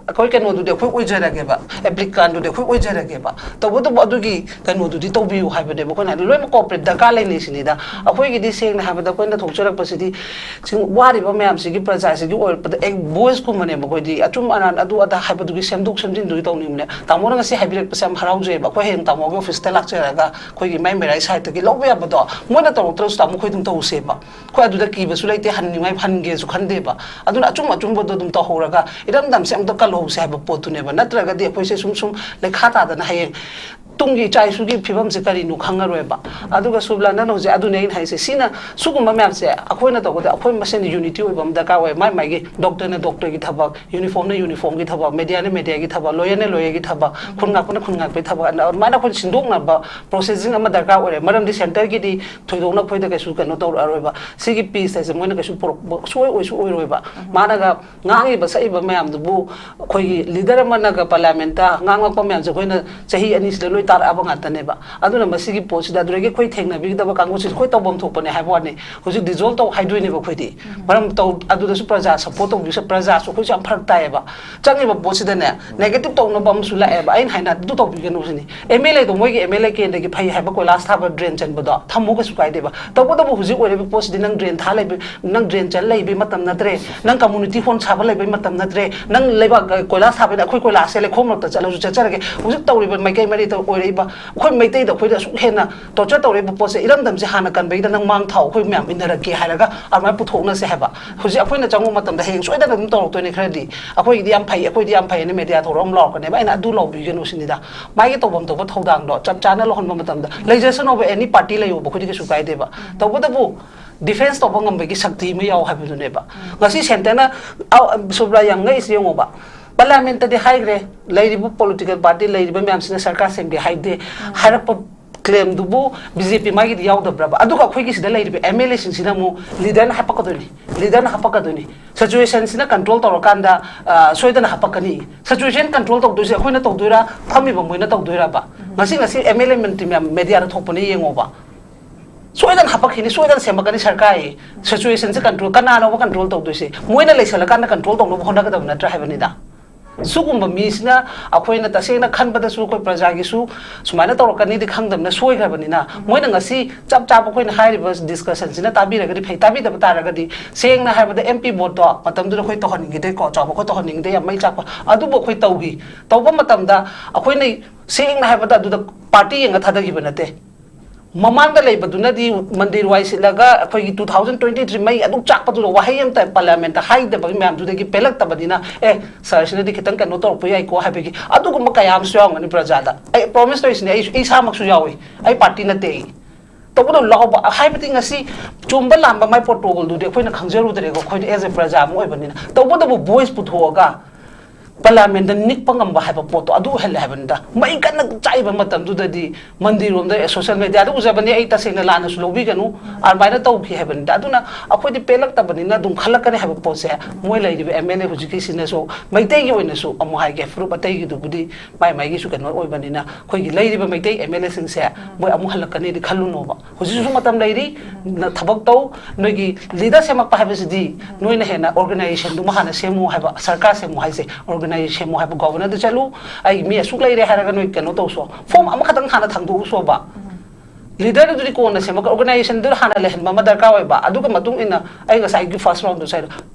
ꯑꯩꯈꯣꯏ ꯀꯩꯅꯣꯗꯨꯗꯤ ꯑꯩꯈꯣꯏ ꯑꯣꯏꯖꯔꯒꯦꯕ, ꯑꯦꯄ꯭ꯂꯤꯀꯥꯟꯗꯨꯗꯤ ꯑꯩꯈꯣꯏ ꯑꯣꯏꯖꯔꯒꯦꯕ꯫ ꯇꯧꯕꯇꯕꯨ ꯑꯗꯨꯒꯤ ꯀꯩꯅꯣꯗꯨꯗꯤ ꯇꯧꯕꯤꯌꯨ ꯍꯥꯏꯕꯅꯦꯕ ꯑꯩꯈꯣꯏꯅ ꯍꯥꯏꯗꯤ꯫ ꯂꯣꯏꯅꯃꯛ ꯀꯣꯑꯣꯄꯔꯦꯠ ꯗꯔꯀꯥꯔ ꯂꯩꯅꯩꯁꯤꯅꯤꯗ꯫ ꯑꯩꯈꯣꯏꯒꯤꯗꯤ ꯁꯦꯡꯅ ꯍꯥꯏꯕꯗ ꯑꯩꯈꯣꯏꯅ ꯊꯣꯛꯆꯔꯛꯄꯁꯤꯗꯤ ꯁꯤ ꯋꯥꯔꯤꯕ ꯃꯌꯥꯝꯁꯤꯒꯤ, ꯄ꯭ꯔꯖꯥꯁꯤꯒꯤ ꯑꯣꯏꯔꯛꯄꯗ ꯑꯦ ꯚꯣꯏꯁꯀꯨꯝꯕꯅꯦꯕ꯫ ꯑꯩꯈꯣꯏꯗꯤ ꯑꯆꯨꯝ ꯑꯔꯥꯟ ꯑꯗꯨ ꯑꯗꯥ ꯍꯥꯏꯕꯗꯨꯒꯤ ꯁꯦꯝꯗꯣꯛ ꯁꯦꯝꯖꯤꯟꯗꯨꯒꯤ ꯇꯧꯅꯤꯡꯕꯅꯦ꯫ ꯇꯥꯃꯣꯅ ꯉꯁꯤ ꯍꯥꯏꯕꯤꯔꯛꯄꯁꯦ ꯌꯥꯝ ꯍꯔꯥꯎꯖꯩꯑꯕ꯫ ꯑꯩꯈꯣꯏ ꯍꯌꯦꯡ ꯇꯥꯃꯣꯒꯤ ꯑꯣꯐꯤꯁꯇ ꯂꯥꯛꯆꯔꯒ ꯑꯩꯈꯣꯏꯒꯤ ꯃꯥꯏ ꯃꯦꯔꯥꯏ ꯁꯥꯏꯠꯇꯒꯤ ꯂꯧꯕ ꯌꯥꯕꯗꯣ ꯃꯣꯏꯅ ꯇꯧꯔꯛꯇ꯭ꯔꯁꯨ ꯇꯥꯃꯣ ꯑꯩꯈꯣꯏ ꯑꯗꯨꯝ ꯇꯧꯁꯦꯕ꯫ ꯑꯩꯈꯣꯏ ꯑꯗꯨꯗ ꯀꯤꯕꯁꯨ ꯂꯩꯇꯦ, ꯍꯟꯅꯤꯡꯉꯥꯏ ꯍꯟꯒꯦꯁꯨ ꯈꯟꯗꯦꯕ꯫ ꯑꯗꯨꯅ ꯑꯆꯨꯝ ꯑꯆꯨꯝꯕꯗꯣ ꯑꯗꯨꯝ ꯇꯧꯍꯧꯔꯒ ꯏꯔꯝꯗꯝꯁꯦ ꯑꯝꯇ ꯀꯜꯍꯧꯁꯦ ꯍꯥꯏꯕ ꯄꯣꯠꯇꯨꯅꯦꯕ꯫ ꯅꯠꯇ꯭ꯔꯒꯗꯤ ꯑꯩꯈꯣꯏꯁꯦ ꯁꯨꯝ ꯁꯨꯝ ꯂꯩꯈꯥ ꯇꯥꯗꯅ ꯍꯌꯦꯡ ꯇꯨꯡꯒꯤ ꯏꯆꯥ ꯏꯁꯨꯒꯤ ꯐꯤꯕꯝꯁꯦ ꯀꯔꯤꯅꯣ ꯈꯪꯉꯔꯣꯏꯕ꯫ ꯑꯗꯨꯒ ꯁꯨꯕꯂꯥ, ꯅꯪꯅ ꯍꯧꯖꯤꯛ ꯑꯗꯨꯅꯦ ꯑꯩꯅ ꯍꯥꯏꯁꯦ, ꯁꯤꯅ ꯁꯤꯒꯨꯝꯕ ꯃꯌꯥꯝꯁꯦ ꯑꯩꯈꯣꯏꯅ ꯇꯧꯕꯗ ꯑꯩꯈꯣꯏ ꯃꯁꯦꯟ unity ꯑꯣꯏꯕ ꯑꯃ ꯗꯔꯀꯥꯔ ꯑꯣꯏ꯫ ꯃꯥꯏ ꯃꯥꯏꯒꯤ doctor ꯅ doctor ꯒꯤ ꯊꯕꯛ, uniform ꯅ uniform ꯒꯤ ꯊꯕꯛ, media ꯅ media ꯒꯤ ꯊꯕꯛ, lawyer ꯅ lawyer ꯒꯤ ꯊꯕꯛ, ꯈꯨꯟ ꯉꯥꯛꯄꯅ ꯈꯨꯟ ꯉꯥꯛꯄꯒꯤ ꯊꯕꯛ, ꯑꯗꯨꯃꯥꯏꯅ ꯑꯩꯈꯣꯏ ꯁꯤꯟꯗꯣꯛꯅꯕ processing ꯑꯃ ꯗꯔꯀꯥꯔ ꯑꯣꯏꯔꯦ꯫ ꯃꯔꯝꯗꯤ centre ꯒꯤꯗꯤ ꯊꯣꯏꯗꯣꯛꯅ ꯑꯩꯈꯣꯏꯗ ꯀꯩꯁꯨ ꯀꯩꯅꯣ ꯇꯧꯔꯛꯑꯔꯣꯏꯕ꯫ ꯁꯤꯒꯤ peace ꯍꯥꯏꯁꯦ ꯃꯣꯏꯅ ꯀꯩꯁꯨ ꯄꯨꯔꯛꯄ ꯁꯨꯡꯑꯣꯏ ꯑꯣꯏꯁꯨ ꯑꯣꯏꯔꯣꯏꯕ꯫ ꯃꯥꯅꯒ ꯉꯥꯡꯉꯤꯕ ꯁꯛꯏꯕ ꯃꯌꯥꯝꯗꯨꯕꯨ ꯑꯩꯈꯣꯏꯒꯤ leader ꯑꯃꯅꯒ parliament ꯇ ꯉꯥꯡꯂꯛꯄ ꯃꯌꯥꯝꯁꯦ ꯑꯩꯈꯣꯏꯅ ꯆꯍꯤ ꯑꯅꯤꯁꯤꯗ ꯂꯣꯏ ꯇꯥꯔꯛꯑꯕ ꯉꯥꯛꯇꯅꯦꯕ꯫ ꯑꯗꯨꯅ ꯃꯁꯤꯒꯤ ꯄꯣꯠꯁꯤꯗ ꯑꯗꯨꯗꯒꯤ ꯑꯩꯈꯣꯏ ꯊꯦꯡꯅꯕꯤꯒꯗꯕ ꯀꯥꯡꯕꯨꯁꯤꯗꯤ ꯑꯩꯈꯣꯏ ꯇꯧꯐꯝ ꯊꯣꯛꯄꯅꯦ ꯍꯥꯏꯕ ꯋꯥꯅꯤ꯫ ꯍꯧꯖꯤꯛ dissolve ꯇꯧ ꯍꯥꯏꯗꯣꯏꯅꯦꯕ ꯑꯩꯈꯣꯏꯗꯤ꯫ ꯃꯔꯝ ꯇꯧ ꯑꯗꯨꯗꯁꯨ ꯄ꯭ꯔꯖꯥ support ꯇꯧꯕꯤꯁꯨ, ꯄ꯭ꯔꯖꯥꯁꯨ ꯑꯩꯈꯣꯏꯁꯨ ꯌꯥꯝ ꯐꯔꯛ ꯇꯥꯏꯌꯦꯕ꯫ ꯆꯪꯉꯤꯕ ꯄꯣꯠꯁꯤꯗꯅꯦ negative ꯇꯧꯅꯕ ꯑꯃꯁꯨ ꯂꯥꯛꯑꯦꯕ꯫ ꯑꯩꯅ ꯍꯥꯏꯅ ꯑꯗꯨ ꯇꯧꯕꯤꯒꯅꯨ ꯁꯤꯅꯤ꯫ MLA ꯗꯣ ꯃꯣꯏꯒꯤ MLA ꯀꯦꯟꯗ꯭ꯔꯒꯤ ꯐꯩ ꯍꯥꯏꯕ ꯀꯣꯏꯂꯥꯁ ꯊꯥꯕ drain ꯆꯟꯕꯗꯣ ꯊꯝꯃꯣ, ꯀꯩꯁꯨ ꯀꯥꯏꯗꯦꯕ꯫ ꯇꯧꯕꯇꯕꯨ ꯍꯧꯖꯤꯛ ꯑꯣꯏꯔꯤꯕ ꯄꯣꯠꯁꯤꯗꯤ ꯅꯪ drain ꯊꯥ ꯂꯩꯕ, ꯅꯪ drain ꯆꯟ ꯂꯩꯕꯩ ꯃꯇꯝ ꯅꯠꯇ꯭ꯔꯦ, ꯅꯪ community hall ꯁꯥꯕ ꯂꯩꯕꯩ ꯃꯇꯝ ꯅꯠꯇ꯭ꯔꯦ, ꯅꯪ ꯂꯩꯕꯥꯛ, ꯑ, ꯀꯣꯏꯂꯥꯁ ꯁꯥꯕꯅ ꯑꯩꯈꯣꯏ ꯀꯣꯏꯂꯥꯁꯁꯦ ꯂꯩꯈꯣꯝ ꯃꯔꯛꯇ ꯆꯠꯂꯁꯨ ꯆꯠꯆꯔꯒꯦ꯫ ꯍꯧꯖꯤꯛ ꯇꯧꯔꯤꯕ ꯃꯥꯏꯀꯩ ꯃꯔꯤꯗ ꯑꯣꯏꯔꯛꯏꯕ ꯑꯩꯈꯣꯏ ꯃꯩꯇꯩꯗ ꯑꯩꯈꯣꯏꯗ ꯑꯁꯨꯛ ꯍꯦꯟꯅ torture ꯇꯧꯔꯛꯏꯕ ꯄꯣꯠꯁꯦ, ꯏꯔꯝꯗꯝꯁꯦ ꯍꯥꯟꯅ ꯀꯟꯕꯩꯗ ꯅꯪ ꯃꯥꯡ ꯊꯥꯎ, ꯑꯩꯈꯣꯏ ꯃꯌꯥꯝ ꯏꯟꯅꯔꯛꯀꯦ ꯍꯥꯏꯔꯒ ꯑꯗꯨꯃꯥꯏꯅ ꯄꯨꯊꯣꯛꯅꯁꯦ ꯍꯥꯏꯕ꯫ ꯍꯧꯖꯤꯛ ꯑꯩꯈꯣꯏꯅ ꯆꯪꯕ ꯃꯇꯝꯗ ꯍꯌꯦꯡ ꯁꯣꯏꯗꯅ ꯑꯗꯨꯝ ꯇꯧꯔꯛꯇꯣꯏꯅꯦ ꯈꯔꯗꯤ꯫ ꯑꯩꯈꯣꯏꯒꯤꯗꯤ ꯌꯥꯝ ꯐꯩ, ꯑꯩꯈꯣꯏꯗꯤ ꯌꯥꯝ ꯐꯩ ꯍꯥꯏꯅ media ꯊꯣꯛꯂꯛꯑ ꯑꯃ ꯂꯥꯎꯔꯛꯀꯅꯦꯕ꯫ ꯑꯩꯅ ꯑꯗꯨ ꯂꯥꯎꯕꯤꯒꯅꯨ ꯁꯤꯅꯤꯗ꯫ ꯃꯥꯒꯤ ꯇꯧꯐꯝ ꯊꯣꯛꯄ ꯊꯧꯗꯥꯡꯗꯣ ꯆꯞ ꯆꯥꯅ ꯂꯧꯍꯟꯕ ꯃꯇꯝꯗ ꯂꯩꯖꯁꯅꯣꯕ, any party ꯂꯩꯌꯣꯕ, ꯑꯩꯈꯣꯏꯗꯤ ꯀꯩꯁꯨ ꯀꯥꯏꯗꯦꯕ꯫ ꯇꯧꯕꯇꯕꯨ defence ꯇꯧꯕ ꯉꯝꯕꯒꯤ ꯁꯛꯇꯤ ꯑꯃ ꯌꯥꯎ ꯍꯥꯏꯕꯗꯨꯅꯦꯕ꯫ ꯉꯁꯤ centre ꯅ, ꯑ, ꯁꯨꯕ꯭ꯔꯥ, ꯌꯥꯝ ꯉꯛꯏꯁꯦ ꯌꯦꯡꯉꯣꯕ꯫ Parliament ꯇꯗꯤ ꯍꯥꯏꯈ꯭ꯔꯦ, ꯂꯩꯔꯤꯕ political party ꯂꯩꯔꯤꯕ ꯃꯌꯥꯝꯁꯤꯅ ꯁꯔꯀꯥꯔ ꯁꯦꯝꯒꯦ ꯍꯥꯏꯗꯦ ꯍꯥꯏꯔꯛꯄ claim ꯗꯨꯕꯨ BJP ꯃꯥꯒꯤꯗꯤ ꯌꯥꯎꯗꯕ꯭ꯔꯕ? ꯑꯗꯨꯒ ꯑꯩꯈꯣꯏꯒꯤ ꯁꯤꯗ ꯂꯩꯔꯤꯕ MLA ꯁꯤꯡꯁꯤꯅ ꯑꯃꯨꯛ leader ꯅ ꯍꯥꯄꯛꯀꯗꯣꯏꯅꯤ, leader ꯅ ꯍꯥꯄꯛꯀꯗꯣꯏꯅꯤ꯫ Situation ꯁꯤꯅ control ꯇꯧꯔꯀꯥꯟꯗ, ꯑ, ꯁꯣꯏꯗꯅ ꯍꯥꯄꯛꯀꯅꯤ꯫ Situation control ꯇꯧꯗꯣꯏꯁꯦ ꯑꯩꯈꯣꯏꯅ ꯇꯧꯗꯣꯏꯔꯥ, ꯐꯝꯃꯤꯕ ꯃꯣꯏꯅ ꯇꯧꯗꯣꯏꯔꯕ? ꯉꯁꯤ, ꯉꯁꯤ MLA ꯃꯟꯇ꯭ꯔꯤ ꯃꯌꯥꯝ media ꯗ ꯊꯣꯛꯄꯅꯦ, ꯌꯦꯡꯉꯣꯕ꯫ ꯁꯣꯏꯗꯅ ꯍꯥꯄꯛꯈꯤꯅꯤ, ꯁꯣꯏꯗꯅ ꯁꯦꯝꯃꯛꯀꯅꯤ ꯁꯔꯀꯥꯔ꯫ Situation ꯁꯦ control ꯀꯅꯥꯅꯣꯕ control ꯇꯧꯗꯣꯏꯁꯦ? ꯃꯣꯏꯅ ꯂꯩꯁꯜꯂꯀꯥꯟꯗ control ꯇꯧꯅꯕ ꯍꯣꯠꯅꯒꯗꯕ ꯅꯠꯇ꯭ꯔꯥ ꯍꯥꯏꯕꯅꯤꯗ꯫ ꯁꯤꯒꯨꯝꯕ ꯃꯤꯁꯤꯅ ꯑꯩꯈꯣꯏꯅ ꯇꯁꯦꯡꯅ ꯈꯟꯕꯗꯁꯨ ꯑꯩꯈꯣꯏ ꯄ꯭ꯔꯖꯥꯒꯤꯁꯨ ꯁꯨꯃꯥꯏꯅ ꯇꯧꯔꯛꯀꯅꯤꯗꯤ ꯈꯪꯗꯕꯅ ꯁꯣꯏꯈ꯭ꯔꯕꯅꯤꯅ, ꯃꯣꯏꯅ ꯉꯁꯤ ꯆꯞ ꯆꯥꯕ ꯑꯩꯈꯣꯏꯅ ꯍꯥꯏꯔꯤꯕ discussion ꯁꯤꯅ ꯇꯥꯕꯤꯔꯒꯗꯤ ꯐꯩ, ꯇꯥꯕꯤꯗꯕ ꯇꯥꯔꯒꯗꯤ, ꯁꯦꯡꯅ ꯍꯥꯏꯔꯕꯗ, MP vote ꯇꯣ ꯃꯇꯝꯗꯨꯗ ꯑꯩꯈꯣꯏ ꯇꯧꯍꯟꯅꯤꯡꯈꯤꯗꯦꯀꯣ, ꯆꯥꯎꯕ ꯑꯩꯈꯣꯏ ꯇꯧꯍꯟꯅꯤꯡꯗꯦ, ꯌꯥꯝ ꯃꯩ ꯆꯥꯛꯄ, ꯑꯗꯨꯕꯨ ꯑꯩꯈꯣꯏ ꯇꯧꯈꯤ꯫ ꯇꯧꯕ ꯃꯇꯝꯗ ꯑꯩꯈꯣꯏꯅ ꯁꯦꯡꯅ ꯍꯥꯏꯕꯗ ꯑꯗꯨꯗ party ꯌꯦꯡꯉ ꯊꯥꯗꯈꯤꯕ ꯅꯠꯇꯦ꯫ ꯃꯃꯥꯡꯗ ꯂꯩꯕꯗꯨꯅꯗꯤ ꯃꯟꯗꯤꯔ ꯋꯥꯏ ꯁꯤꯠꯂꯒ ꯑꯩꯈꯣꯏꯒꯤ two thousand twenty three ꯃꯩ ꯑꯗꯨꯛ ꯆꯥꯛꯄꯗꯨꯗ ꯋꯥꯍꯩ ꯑꯃꯇ ꯄꯥꯔꯂꯤꯌꯥꯃꯦꯟꯠꯇ ꯍꯥꯏꯗꯕꯒꯤ ꯃꯌꯥꯝꯗꯨꯗꯒꯤ ꯄꯦꯜꯂꯛꯇꯕꯅꯤꯅ, "ꯑꯦ, ꯁꯥꯔꯁꯤꯅꯗꯤ ꯈꯤꯇꯪ ꯀꯩꯅꯣ ꯇꯧꯔꯛꯄ ꯌꯥꯏꯀꯣ" ꯍꯥꯏꯕꯒꯤ ꯑꯗꯨꯒꯨꯝꯕ ꯀꯌꯥ ꯑꯃꯁꯨ ꯌꯥꯎꯔꯝꯒꯅꯤ ꯄ꯭ꯔꯖꯥꯗ꯫ ꯑꯩ ꯄ꯭ꯔꯣꯃꯤꯁ ꯇꯧꯔꯤꯁꯤꯅꯦ, ꯑꯩ, ꯑꯩ ꯏꯁꯥꯃꯛꯁꯨ ꯌꯥꯎꯏ, ꯑꯩ ꯄꯥꯔꯇꯤ ꯅꯠꯇꯦ ꯑꯩ꯫ ꯇꯧꯕꯗ ꯂꯥꯎꯕ ꯍꯥꯏꯕꯗꯤ ꯉꯁꯤ ꯆꯨꯝꯕ ꯂꯥꯟꯕ ꯃꯥꯏ ꯄ꯭ꯔꯣꯇꯣꯀꯣꯜꯗꯨꯗꯤ ꯑꯩꯈꯣꯏꯅ ꯈꯪꯖꯔꯨꯗ꯭ꯔꯦꯀꯣ, ꯑꯩꯈꯣꯏꯗꯤ ꯑꯦꯁ ꯑꯦ ꯄ꯭ꯔꯖꯥ ꯑꯃ ꯑꯣꯏꯕꯅꯤꯅ꯫ ꯇꯧꯕꯇꯕꯨ ꯚꯣꯏꯁ ꯄꯨꯊꯣꯛꯑꯒ ꯄꯥꯔꯂꯤꯌꯥꯃꯦꯟꯠꯇ ꯅꯤꯛꯄ ꯉꯝꯕ ꯍꯥꯏꯕ ꯄꯣꯠꯇꯣ ꯑꯗꯨ ꯑꯣꯏꯍꯜꯂꯦ ꯍꯥꯏꯕꯅꯤꯗ꯫ ꯃꯩ ꯀꯟꯅ ꯆꯥꯛꯏꯕ ꯃꯇꯝꯗꯨꯗꯗꯤ ꯃꯟꯗꯤꯔ ꯔꯣꯝꯗ, ꯁꯣꯁꯤꯌꯦꯜ ꯃꯦꯗꯤꯌꯥꯗ ꯎꯖꯕꯅꯦ, ꯑꯩ ꯇꯁꯦꯡꯅ ꯂꯥꯟꯅꯁꯨ ꯂꯧꯕꯤꯒꯅꯨ, ꯑꯗꯨꯃꯥꯏꯅ ꯇꯧꯈꯤ ꯍꯥꯏꯕꯅꯤꯗ꯫ ꯑꯗꯨꯅ ꯑꯩꯈꯣꯏꯗꯤ ꯄꯦꯜꯂꯛꯇꯕꯅꯤꯅ ꯑꯗꯨꯝ ꯈꯜꯂꯛꯀꯅꯤ ꯍꯥꯏꯕ ꯄꯣꯠꯁꯦ꯫ ꯃꯣꯏ ꯂꯩꯔꯤꯕ ꯑꯦꯝ ꯑꯦꯜ ꯑꯦ ꯍꯧꯖꯤꯛꯀꯤꯁꯤꯅꯁꯨ, ꯃꯩꯇꯩꯒꯤ ꯑꯣꯏꯅꯁꯨ ꯑꯃꯨꯛ ꯍꯥꯏꯒꯦ, ꯐꯨꯔꯨꯞ ꯑꯇꯩꯒꯤꯗꯨꯕꯨꯗꯤ ꯃꯥꯏ ꯃꯥꯏꯒꯤꯁꯨ ꯀꯩꯅꯣ ꯑꯣꯏꯕꯅꯤꯅ, ꯑꯩꯈꯣꯏꯒꯤ ꯂꯩꯔꯤꯕ ꯃꯩꯇꯩ ꯑꯦꯝ ꯑꯦꯜ ꯑꯦꯁꯤꯡꯁꯦ ꯃꯣꯏ ꯑꯃꯨꯛ ꯍꯜꯂꯛꯀꯅꯤꯗꯤ ꯈꯜꯂꯨꯅꯣꯕ꯫ ꯍꯧꯖꯤꯛꯁꯨ ꯃꯇꯝ ꯂꯩꯔꯤ, ꯅ-, ꯊꯕꯛ ꯇꯧ꯫ ꯅꯣꯏꯒꯤ ꯂꯤꯗꯔ ꯁꯦꯝꯃꯛꯄ ꯍꯥꯏꯕꯁꯤꯗꯤ ꯅꯣꯏꯅ ꯍꯦꯟꯅ ꯑꯣꯔꯒꯅꯥꯏꯖꯦꯁꯟꯗꯨꯃ ꯍꯥꯟꯅ ꯁꯦꯝꯃꯨ ꯍꯥꯏꯕ, ꯁꯔꯀꯥꯔ ꯁꯦꯝꯃꯨ ꯍꯥꯏꯁꯦ, ꯑꯣꯔꯒꯅꯥꯏꯖꯦꯁꯟ ꯁꯦꯝꯃꯨ ꯍꯥꯏꯕ, ꯒꯣꯕꯔꯅꯔꯗ ꯆꯠꯂꯨ, "ꯑꯩ ꯃꯤ ꯑꯁꯨꯛ ꯂꯩꯔꯦ" ꯍꯥꯏꯔꯒ ꯅꯣꯏ ꯀꯩꯅꯣ ꯇꯧꯁꯣ, ꯐꯣꯔꯝ ꯑꯃꯈꯛꯇꯪ ꯍꯥꯟꯅ ꯊꯥꯡꯗꯣꯛꯎꯁꯣꯕ꯫ ꯂꯤꯗꯔꯗꯨꯗꯤ ꯀꯣꯟꯅ ꯁꯦꯝꯃꯛꯄ, ꯑꯣꯔꯒꯅꯥꯏꯖꯦꯁꯟꯗꯨ ꯍꯥꯟꯅ ꯂꯩꯍꯟꯕ ꯑꯃ ꯗꯔꯀꯥꯔ ꯑꯣꯏꯕ꯫ ꯑꯗꯨꯒ ꯃꯇꯨꯡ ꯏꯟꯅ ꯑꯩ ꯉꯁꯥꯏꯒꯤ ꯐꯥꯔꯁ ꯔꯥꯎꯟꯗꯨ ꯁꯥꯏꯗꯣ,